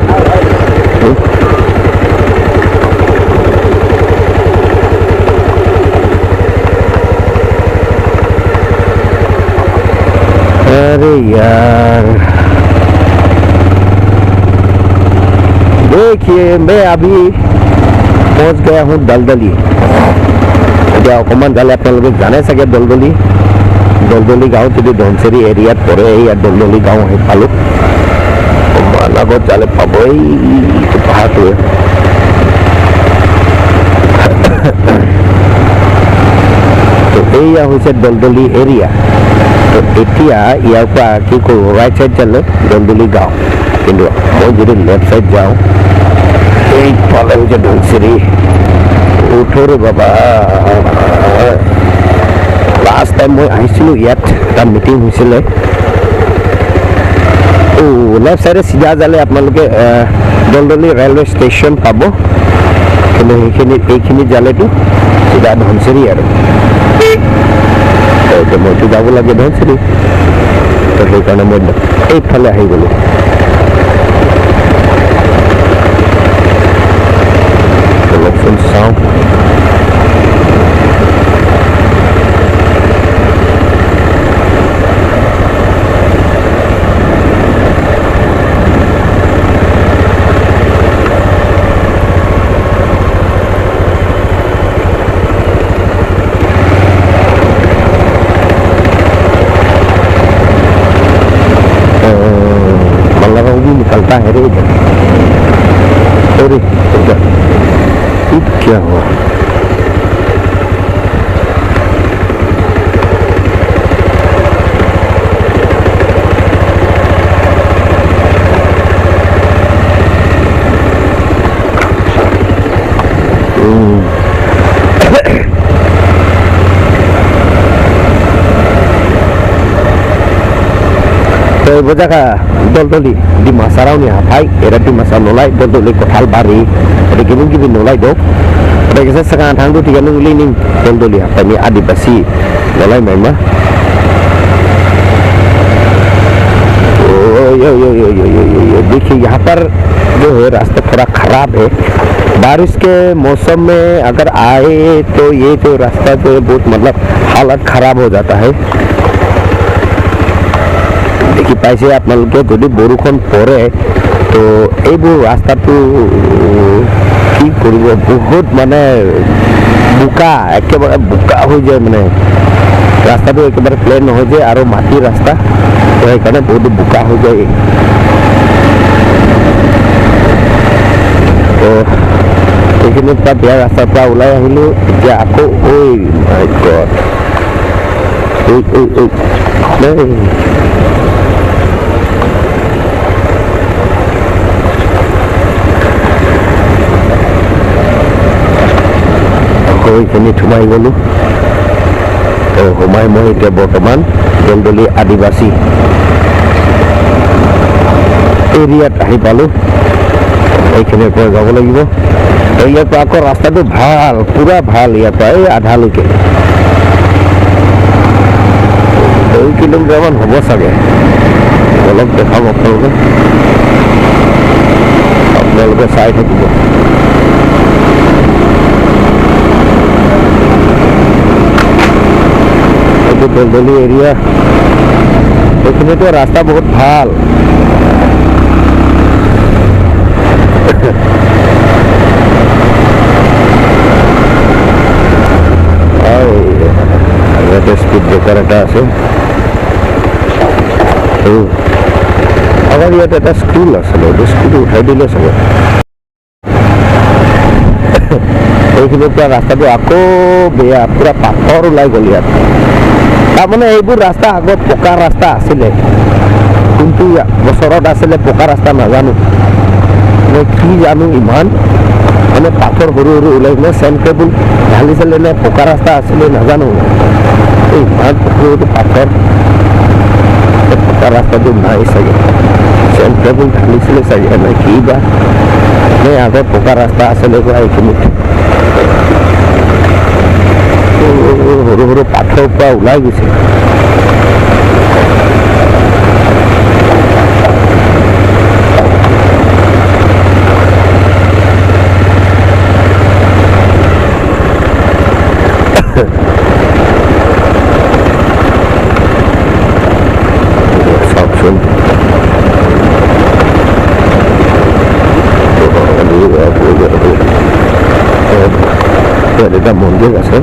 अरे यार देखिए मैं अभी पहुंच गया हूँ दलदली। এতিয়া অকণমান যালে আপোনালোকে জানে চাগে দলদলি, দলদলি গাঁও যদি ধনশিৰি এৰিয়াত পৰে, ইয়াত দলদলি গাঁও আহি পালোঁ। অকণমান আগত যালে পাব এইটো পাহাৰটোৱে। তো এইয়া হৈছে দলদলি এৰিয়া। তো এতিয়া ইয়াৰ পৰা কি কৰোঁ, ৰাইট চাইড যালে দলদলি গাঁও, কিন্তু মই যদি লেফ্ট চাইড যাওঁ এইফালে হৈছে ধনশিৰি। উঠো ৰে বাবা, লাষ্ট টাইম মই আহিছিলোঁ ইয়াত এটা মিটিং হৈছিলে। লেফ্ট চাইডে চিধা যালে আপোনালোকে দলদলি ৰেলৱে ষ্টেচন পাব, কিন্তু সেইখিনি এইখিনি যালেতো চিধা ধনশিৰি আৰু। এতিয়া মইতো যাব লাগে ধনশিৰি, তো সেইকাৰণে মই এইফালে আহি গ'লোঁ। অলপচোন চাওঁ। भी निकलता है रे इधर। अरे इधर क्या हुआ? তো এইবোৰ জাগা দলদলি ডিমাচা रावनि हाथाय एरा डिमासा नुलाय दलदली कठालबारि ओरै गिदिर गिदिर नुलाय दं। ओरै सिगां थांदो थिगानो नों दलदली हाथायनि आदिबासि नुलाय मायमा। देखिए यहाँ पर जो है रास्ता थोड़ा ख़राब है, बारिश के मौसम में अगर आए तो ये जो रास्ता जो है बहुत मतलब हालत ख़राब हो जाता है। দেখি পাইছে আপোনালোকে যদি বৰষুণ পৰে তো এইবোৰ ৰাস্তাটো কি কৰিব, বহুত মানে বোকা, একেবাৰে বোকা হৈ যায়, মানে ৰাস্তাটো একেবাৰে প্লেন নহয় যে, আৰু মাটিৰ ৰাস্তা, তো সেইকাৰণে বহুত বোকা হৈ যায়। তো এইখিনিৰ পৰা বেয়া ৰাস্তাৰ পৰা ওলাই আহিলোঁ। এতিয়া আকৌ ঐ মাই গড, ঐ ঐ ঐ এইখিনিত সোমাই গ'লোঁ। তো সোমাই মই এতিয়া বৰ্তমান দলদলি আদিবাসী এৰিয়াত আহি পালোঁ। এইখিনিৰ পৰা যাব লাগিব। ইয়াৰ পৰা আকৌ ৰাস্তাটো ভাল, পূৰা ভাল ইয়াৰ পৰা এই আধালৈকে 2 কিলোমিটাৰমান হ'ব চাগে। অলপ দেখাম আপোনালোকে, আপোনালোকে চাই থাকিব। এইটো দলদলি এৰিয়া, এইখিনিতো ৰাস্তা বহুত ভাল। ইয়াতে স্পীড ব্ৰেকাৰ এটা আছে। আমাৰ ইয়াত এটা স্কুল আছিলে, এইটো স্কুল উঠাই দিলে চাগে। এইখিনিৰ পৰা ৰাস্তাটো আকৌ বেয়া, পূৰা পাথৰ ওলাই গ'ল ইয়াত। তাৰমানে এইবোৰ ৰাস্তা আগত পকা ৰাস্তা আছিলে, কোনটো বছৰত আছিলে পকা ৰাস্তা নাজানো, নে কি জানো, ইমান মানে পাথৰ সৰু সৰু ওলাই কিনে চেণ্ড টেবুল ঢালিছিলে নে পকা ৰাস্তা আছিলে নাজানো। এই ইমান সৰু সৰু পাথৰ, পকা ৰাস্তাটো নাই চাগে, চেণ্ড টেবুল ঢালিছিলে চাগে নে কি বা, নে আগত পকা ৰাস্তা আছিলে বা। এইখিনিত সৰু সৰু পাথৰ পৰা ওলাই গৈছে। চাওকচোন, ইয়াত এটা মন্দিৰ আছে।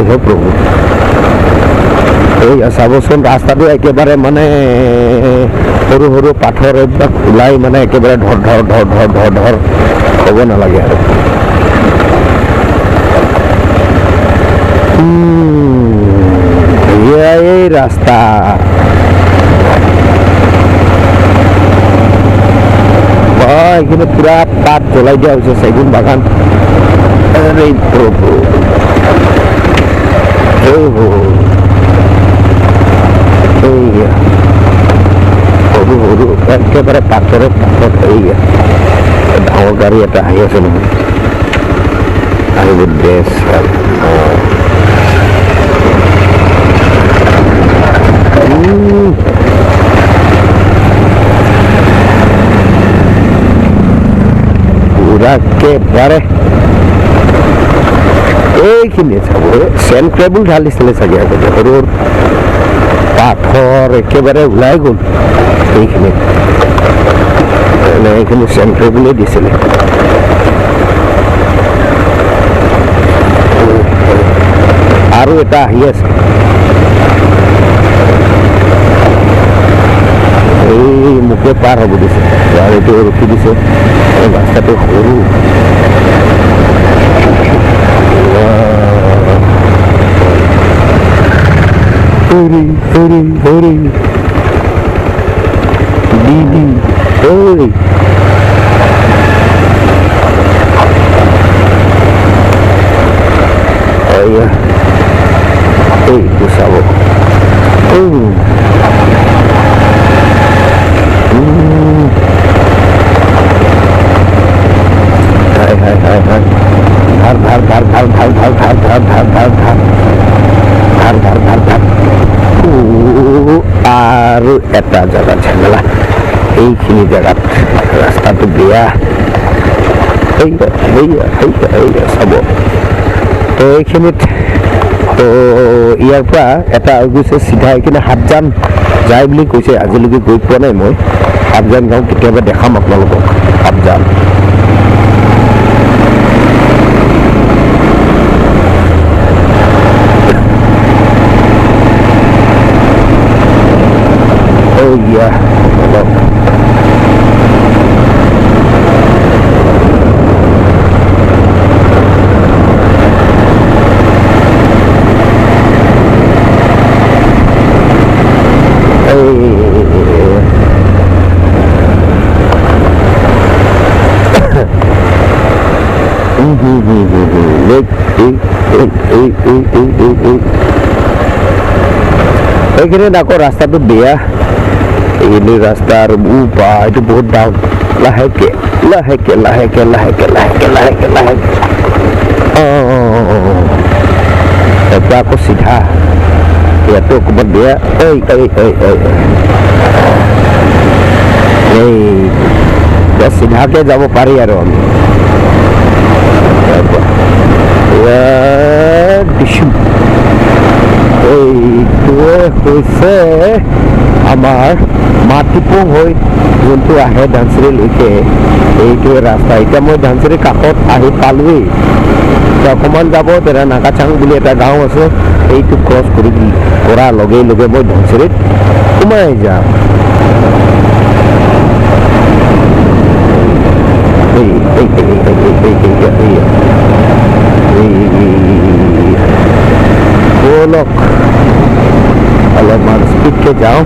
হে প্ৰভু, এই চাবচোন, ৰাস্তাটো একেবাৰে মানে সৰু সৰু পাথৰ এইবিলাক ওলাই মানে একেবাৰে ধৰ ধৰ ধৰ ধৰ ধৰ ধৰ, ক'ব নালাগে আৰু। এয়াই ৰাস্তা। এইখিনি পুৰা পাত জ্বলাই দিয়া হৈছে, চেগুন বাগান। আৰে প্ৰভু, এইয়া সৰু সৰু একেবাৰে পাথৰে পাথৰ। এইয়া ডাঙৰ গাড়ী এটা আহি আছে নহয়, আহিব ড্ৰেছ। অঁ, পুৰা একেবাৰে এইখিনি চাব, চেণ্ড টেবুল ঢালিছিলে চাগে আগতে। সৰু সৰু পাথৰ একেবাৰে ওলাই গ'ল এইখিনিত, এইখিনি চেণ্ড টেবুলেই দিছিলে। আৰু এটা আহি আছে, এই মোকে পাৰ হ'ব দিছে, গাড়ীটো ৰখি দিছে। ৰাস্তাটো সৰু। হৰি হৰি হৰি দিদি ঐ, এইয়া এইটো চাব। হাই হাই হাই হাই, ধাৰ ধাৰ ধাৰ ধাৰ ধাৰ ধাৰ ধাৰ ধাৰ ধাৰ ধাৰ ধাৰ ধাৰ ধাৰ ধাৰ ধাৰ। আৰু এটা জেগাত ঝামেলা, এইখিনি জেগাত ৰাস্তাটো বেয়া। এইয়া এইয়া এইয়া এইয়া চাব তো এইখিনিত তো ইয়াৰ পৰা এটা গৈছে চিধা, এইখিনি সাতজান যায় বুলি কৈছে। আজিলৈকে গৈ পোৱা নাই মই সাতজান গাঁও, কেতিয়াবা দেখাম আপোনালোকক সাতজান। ইয়া অলপ এই হুম হুম হুম হুম হুম এই এই এই এই এই এই এই এইখিনিত আকৌ ৰাস্তাটো বেয়া। এইখিনি ৰাস্তা আৰু বা এইটো বহুত ডাউন, লাহেকে লাহেকে লাহেকে লাহেকে লাহেকে লাহেকে লাহেকে। অঁ, এতিয়া আকৌ চিধা। ইয়াতো অকণমান বেয়া। এই এই এই এই এই, এতিয়া চিধাকে যাব পাৰি আৰু আমি ইয়াৰ পৰা। ইয়াত দিছোঁ। এইটোৱে হৈছে আমাৰ মাটিপুং হৈ যোনটো আহে ধনশিৰিলৈকে, এইটোৱে ৰাস্তা। এতিয়া মই ধনশিৰিৰ কাষত আহি পালোৱেই। এতিয়া অকণমান যাব, তেতিয়া নাগাচাং বুলি এটা গাঁও আছে, সেইটো ক্ৰছ কৰি কৰাৰ লগে লগে মই ধনশিৰিত সোমাই যাম। এই এই এই এই এই এই এই এই এই, ব'লক অলপমান স্পীডকৈ যাওঁ।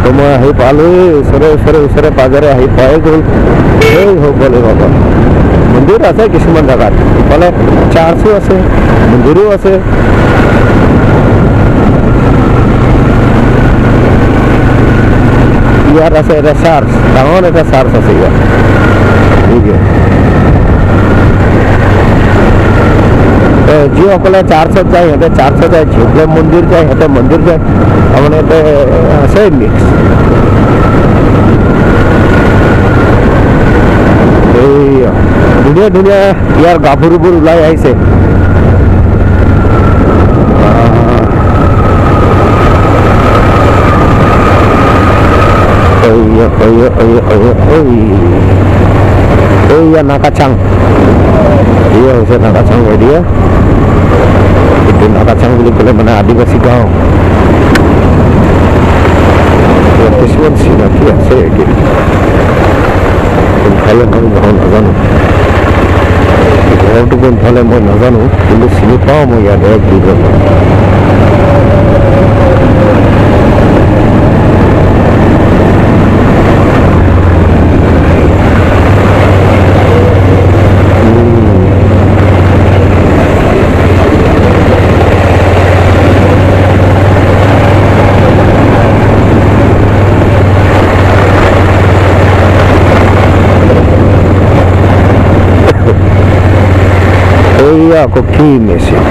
তো মই আহি পালোঁৱেই, ওচৰে ওচৰে ওচৰে পাজৰে আহি পাই গ'ল। এই হ'ব বাবা, মন্দিৰ আছে কিছুমান জেগাত, ইফালে চাৰ্চো আছে, মন্দিৰো আছে। ইয়াত আছে এটা চাৰ্চ, ডাঙৰ এটা চাৰ্চ আছে ইয়াত। ঠিক আছে, যিসকলে চাৰ্চত যায় সিহঁতে চাৰ্চত যায়, যিসকলে মন্দিৰ যায় সিহঁতে মন্দিৰ যায়, তাৰমানে ইয়াতে আছে মিক্স। এইয়া ধুনীয়া ধুনীয়া ইয়াৰ গাভৰুবোৰ ওলাই আহিছে। এইয়া নাকাচাং, এয়া হৈছে নাকাচাং এৰিয়া। এইটো নাকাচাং বুলি ক'লে মানে আদিবাসী গাঁও। ইয়াত কিছুমান চিনাকি আছে, কিন্তু কোনফালে মই ঘৰ নাজানো, ঘৰটো কোনফালে মই নাজানো, কিন্তু চিনি পাওঁ মই ইয়াত এক দুজন। এইয়া আকৌ কি মেচিন?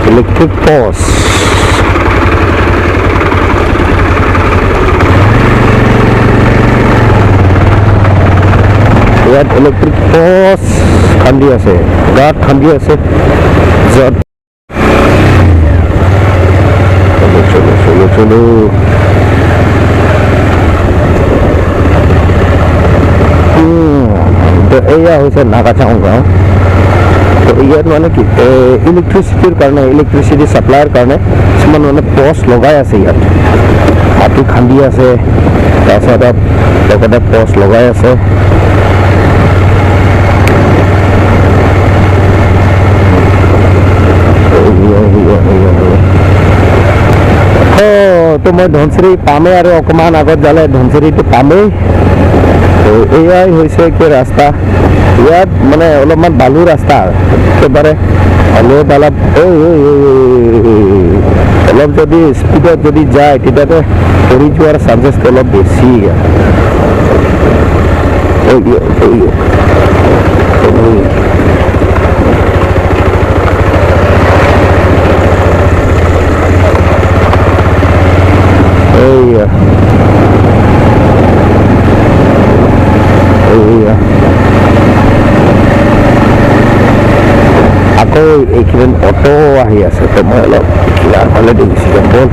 Electric post. ইয়াত ইলেক্ট্ৰিক পষ্ট খান্দি আছে, গাঁত খান্দি আছে য'ত। চলো চলো চলো। তো এয়া হৈছে নাগাচাং গাঁও। তো ইয়াত মানে কি, ইলেক্ট্ৰিচিটিৰ কাৰণে, ইলেক্ট্ৰিচিটি ছাপ্লাইৰ কাৰণে কিছুমান মানে পষ্ট লগাই আছে। ইয়াত মাটি খান্দি আছে, তাৰপিছত লগতে পষ্ট লগাই আছে। তো মই ধনশিৰি পামেই আৰু অকণমান আগত যালে ধনশিৰিটো পামেই। তো এয়াই হৈছে কি ৰাস্তা। ইয়াত মানে অলপমান বালু ৰাস্তা, একেবাৰে অলপ অলপ অলপ যদি স্পীডত যদি যায় তেতিয়াতে পৰি যোৱাৰ চান্সেছটো অলপ বেছি। এইয়া এইয়া আকৌ এইকেইদিন অটো আহি আছে, তো মই অলপ ইয়াৰ ফালে দি গুচি যাম। ব'ল।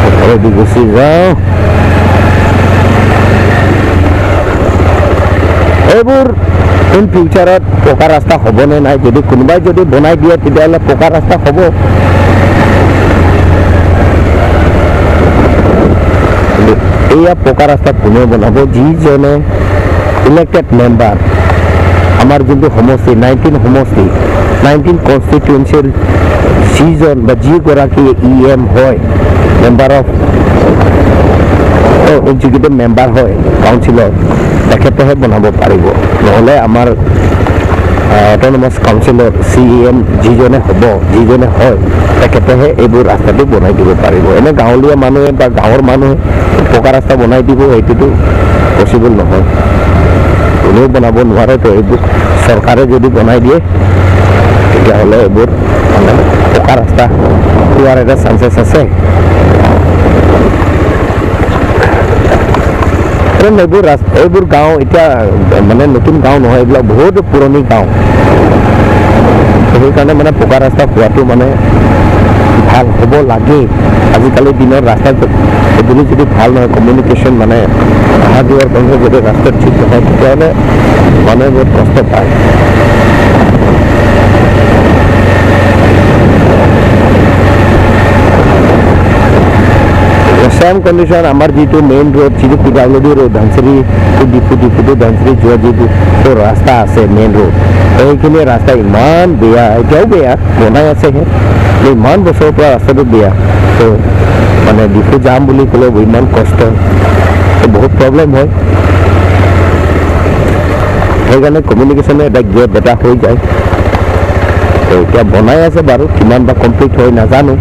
এইফালে দি গুচি যাওঁ। এইবোৰ ইন ফিউচাৰত পকা ৰাস্তা হ'বনে নাই, যদি কোনোবাই যদি বনাই দিয়ে তেতিয়াহ'লে পকা ৰাস্তা হ'ব। কিন্তু এয়া পকা ৰাস্তা কোনে বনাব? যিজনে ইলেক্টেড মেম্বাৰ, আমাৰ যোনটো সমষ্টি 19 সমষ্টি, 19 কনষ্টিটুৱেঞ্চিৰ যিজন বা যিগৰাকী ই এম হয়, মেম্বাৰ অফ এক্সিকিউটিভ মেম্বাৰ হয় কাউন্সিলৰ, তেখেতেহে বনাব পাৰিব। নহ'লে আমাৰ অট'নমাছ কাউন্সিলৰ চি ই এম যিজনে হ'ব, যিজনে হয়, তেখেতেহে এইবোৰ ৰাস্তাটো বনাই দিব পাৰিব। এনে গাঁৱলীয়া মানুহে বা গাঁৱৰ মানুহে পকা ৰাস্তা বনাই দিব সেইটোতো পচিবল নহয়, কোনেও বনাব নোৱাৰে। তো এইবোৰ চৰকাৰে যদি বনাই দিয়ে তেতিয়াহ'লে এইবোৰ মানে পকা ৰাস্তা হোৱাৰ এটা চান্সেছ আছে। কাৰণ এইবোৰ ৰাস্তা, এইবোৰ গাঁও এতিয়া মানে নতুন গাঁও নহয়, এইবিলাক বহুত পুৰণি গাঁও। সেইকাৰণে মানে পকা ৰাস্তা হোৱাটো মানে ভাল হ'ব লাগে। আজিকালি দিনৰ ৰাস্তা পদূলি যদি ভাল নহয়, কমিউনিকেশ্যন মানে অহা যোৱাৰ কাৰণে যদি ৰাস্তা ঠিক নহয়, তেতিয়াহ'লে মানুহে বহুত কষ্ট পায়। চেম কণ্ডিশ্যন আমাৰ যিটো মেইন ৰোড, যিটো P W D road, Dhansiri to Diphu, Diphu to Dhansiri যোৱা যিটো ৰাস্তা আছে মেইন ৰোড, সেইখিনি ৰাস্তা ইমান বেয়া, এতিয়াও বেয়া, বনাই আছেহে, ইমান বছৰৰ পৰা ৰাস্তাটো বেয়া। তো মানে ডিফু যাম বুলি ক'লেও ইমান কষ্ট, তো বহুত প্ৰব্লেম হয়। সেইকাৰণে কমিউনিকেশ্যনৰ এটা গেপ এটা হৈ যায়। তো এতিয়া বনাই আছে বাৰু, কিমান বা কমপ্লিট হয় নাজানো,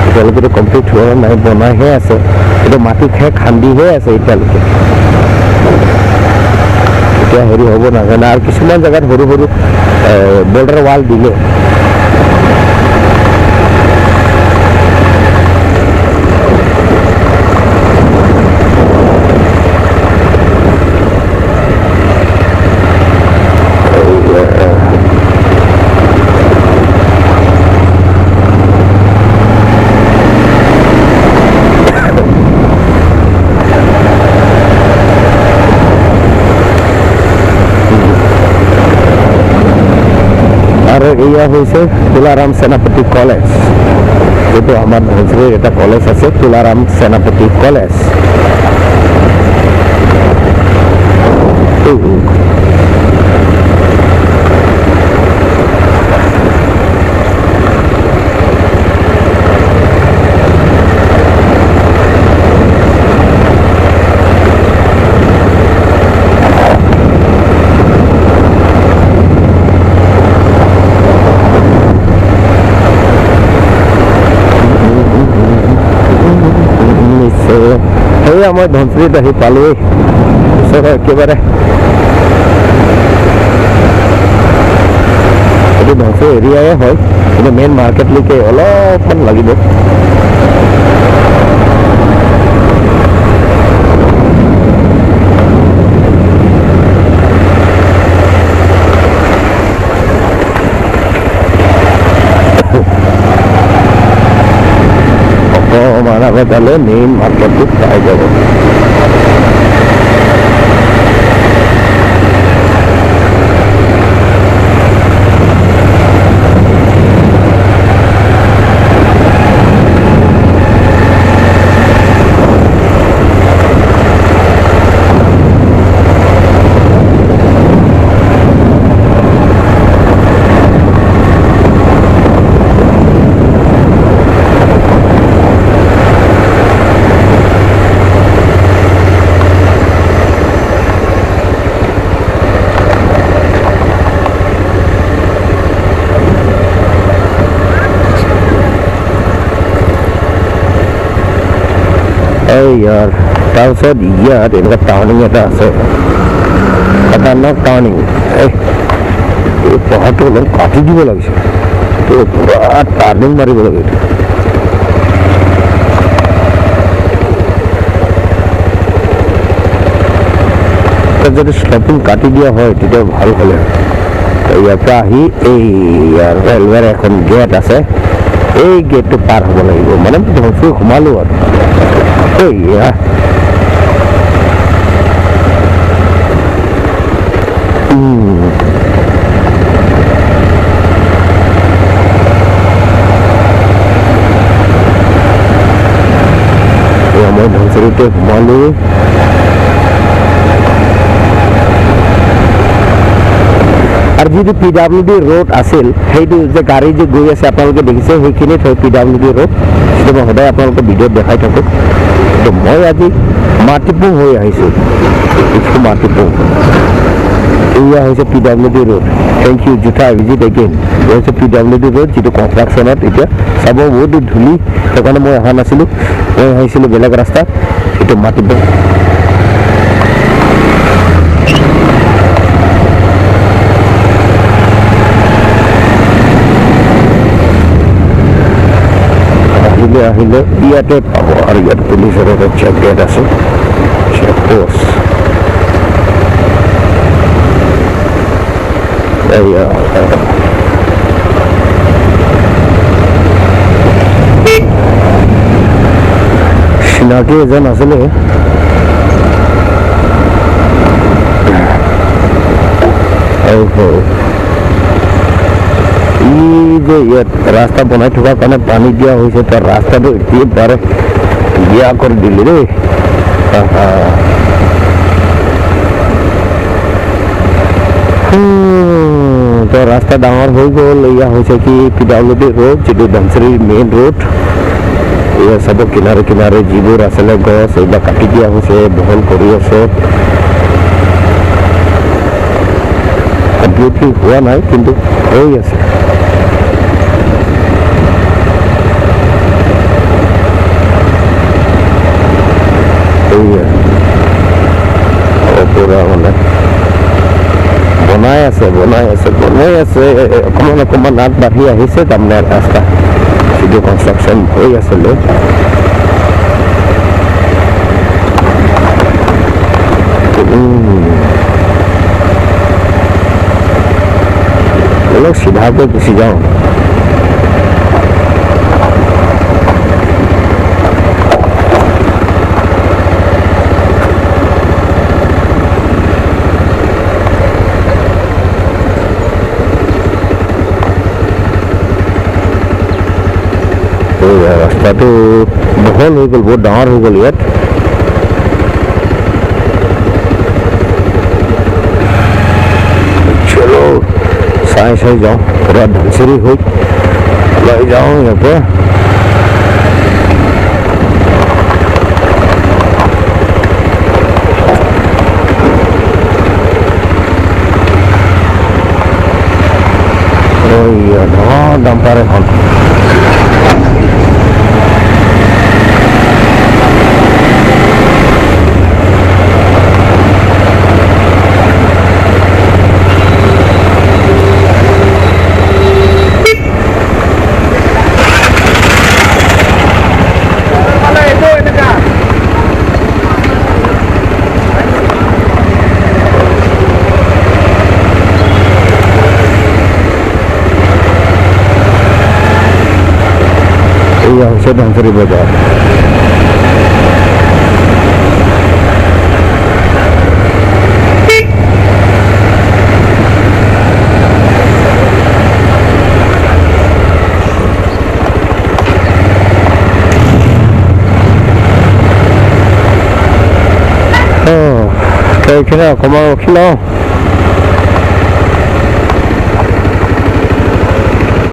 এতিয়ালৈকেতো কমপ্লিট হোৱা নাই, বনাইহে আছে, এইটো মাটিতহে খান্দিহে আছে এতিয়ালৈকে, এতিয়া হেৰি হ'ব নাজানো। আৰু কিছুমান জেগাত সৰু সৰু বৰ্ডাৰ ৱাল দিলে। আৰু এয়া হৈছে তুলাৰাম সেনাপতি কলেজ, যিটো আমাৰ ধনশিৰিৰ এটা কলেজ আছে, তুলাৰাম সেনাপতি কলেজ। সেয়া মই ধনশিৰিত আহি পালোৱেই, ওচৰৰ একেবাৰে এইটো ধনশিৰি এৰিয়াই হয়, কিন্তু মেইন মাৰ্কেটলৈকে অলপমান লাগিব। অকণমান আগত গ'লে মেইন মাৰ্কেটটো পাই যাব। এই ইয়াৰ তাৰপিছত ইয়াত এনেকুৱা টাৰ্ণিং এটা আছে, খতৰনাক টাৰ্ণিং। এই পহাৰটো অলপ কাটি দিব লাগিছে, এইটো পূৰা টাৰ্ণিং মাৰিব লাগে এইটো। তাত যদি শ্লপিং কাটি দিয়া হয় তেতিয়া ভাল হ'লে হয়। ইয়াৰ পৰা আহি এই ৰেলৱেৰ এখন গেট আছে, এই গেটটো পাৰ হ'ব লাগিব, মানে ধনশিৰি সোমালোঁ আৰু। এইয়া এয়া মই ধনশিৰিতে সোমালোঁ। আৰু যিটো PWD road আছিল, সেইটো যে গাড়ী যে গৈ আছে আপোনালোকে দেখিছে, সেইখিনিত হয় PWD road, সেইটো মই সদায় আপোনালোকে ভিডিঅ'ত দেখাই থাকোঁ। কিন্তু মই আজি মাটিপুং হৈ আহিছোঁ, এইটো মাটিপুং। এয়া হৈছে PWD road. Thank U জোঠা, ভিজিট এগেইন। এয়া হৈছে PWD road, যিটো কনষ্ট্ৰাকশ্যনত এতিয়া চাব বহুত ধূলি, সেইকাৰণে মই অহা নাছিলোঁ, মই আহিছিলোঁ বেলেগ ৰাস্তাত। এইটো মাটিপুং। আহিলে আহিলে ইয়াতে পাব। আৰু ইয়াত পুলিচৰ এটা চেক গেট আছে, চেক পোষ্ট। এয়া চিনাকি এজন আছিলে, ই যে ইয়াত ৰাস্তা বনাই থকাৰ কাৰণে পানী দিয়া হৈছে, তাৰ ৰাস্তাটো একেবাৰে বিয়া কৰি দিলে দেই। তো ৰাস্তা ডাঙৰ হৈ গ'ল। এয়া হৈছে কি PWD road, যিটো ধনশিৰিৰ মেইন ৰোড। এয়া চাব কিনাৰে কিনাৰে যিবোৰ আছিলে গছ, এইবিলাক কাটি দিয়া হৈছে, বহল কৰি আছে। কমপ্লিটলি হোৱা নাই, কিন্তু হৈ আছে। পুৰা মানে বনাই আছে, বনাই আছে, বনাই আছে। অকণমান অকণমান আগবাঢ়ি আহিছে তাৰমানে ৰাস্তা, যিটো কনষ্ট্ৰাকশ্যন হৈ আছিলে। অলপ চিধাকৈ গুচি যাওঁ। ৰাস্তাটো বহল হৈ গ'ল, বহুত ডাঙৰ হৈ গ'ল ইয়াত। চলো চাই চাই যাওঁ, পুৰা ধনশিৰি হৈ ওলাই যাওঁ ইয়াৰ পৰা। ডাঙৰ ডাম্পাৰ এখন। এয়া হৈছে ধনশিৰি বজাৰ। এইখিনি অকণমান ৰখি লওঁ।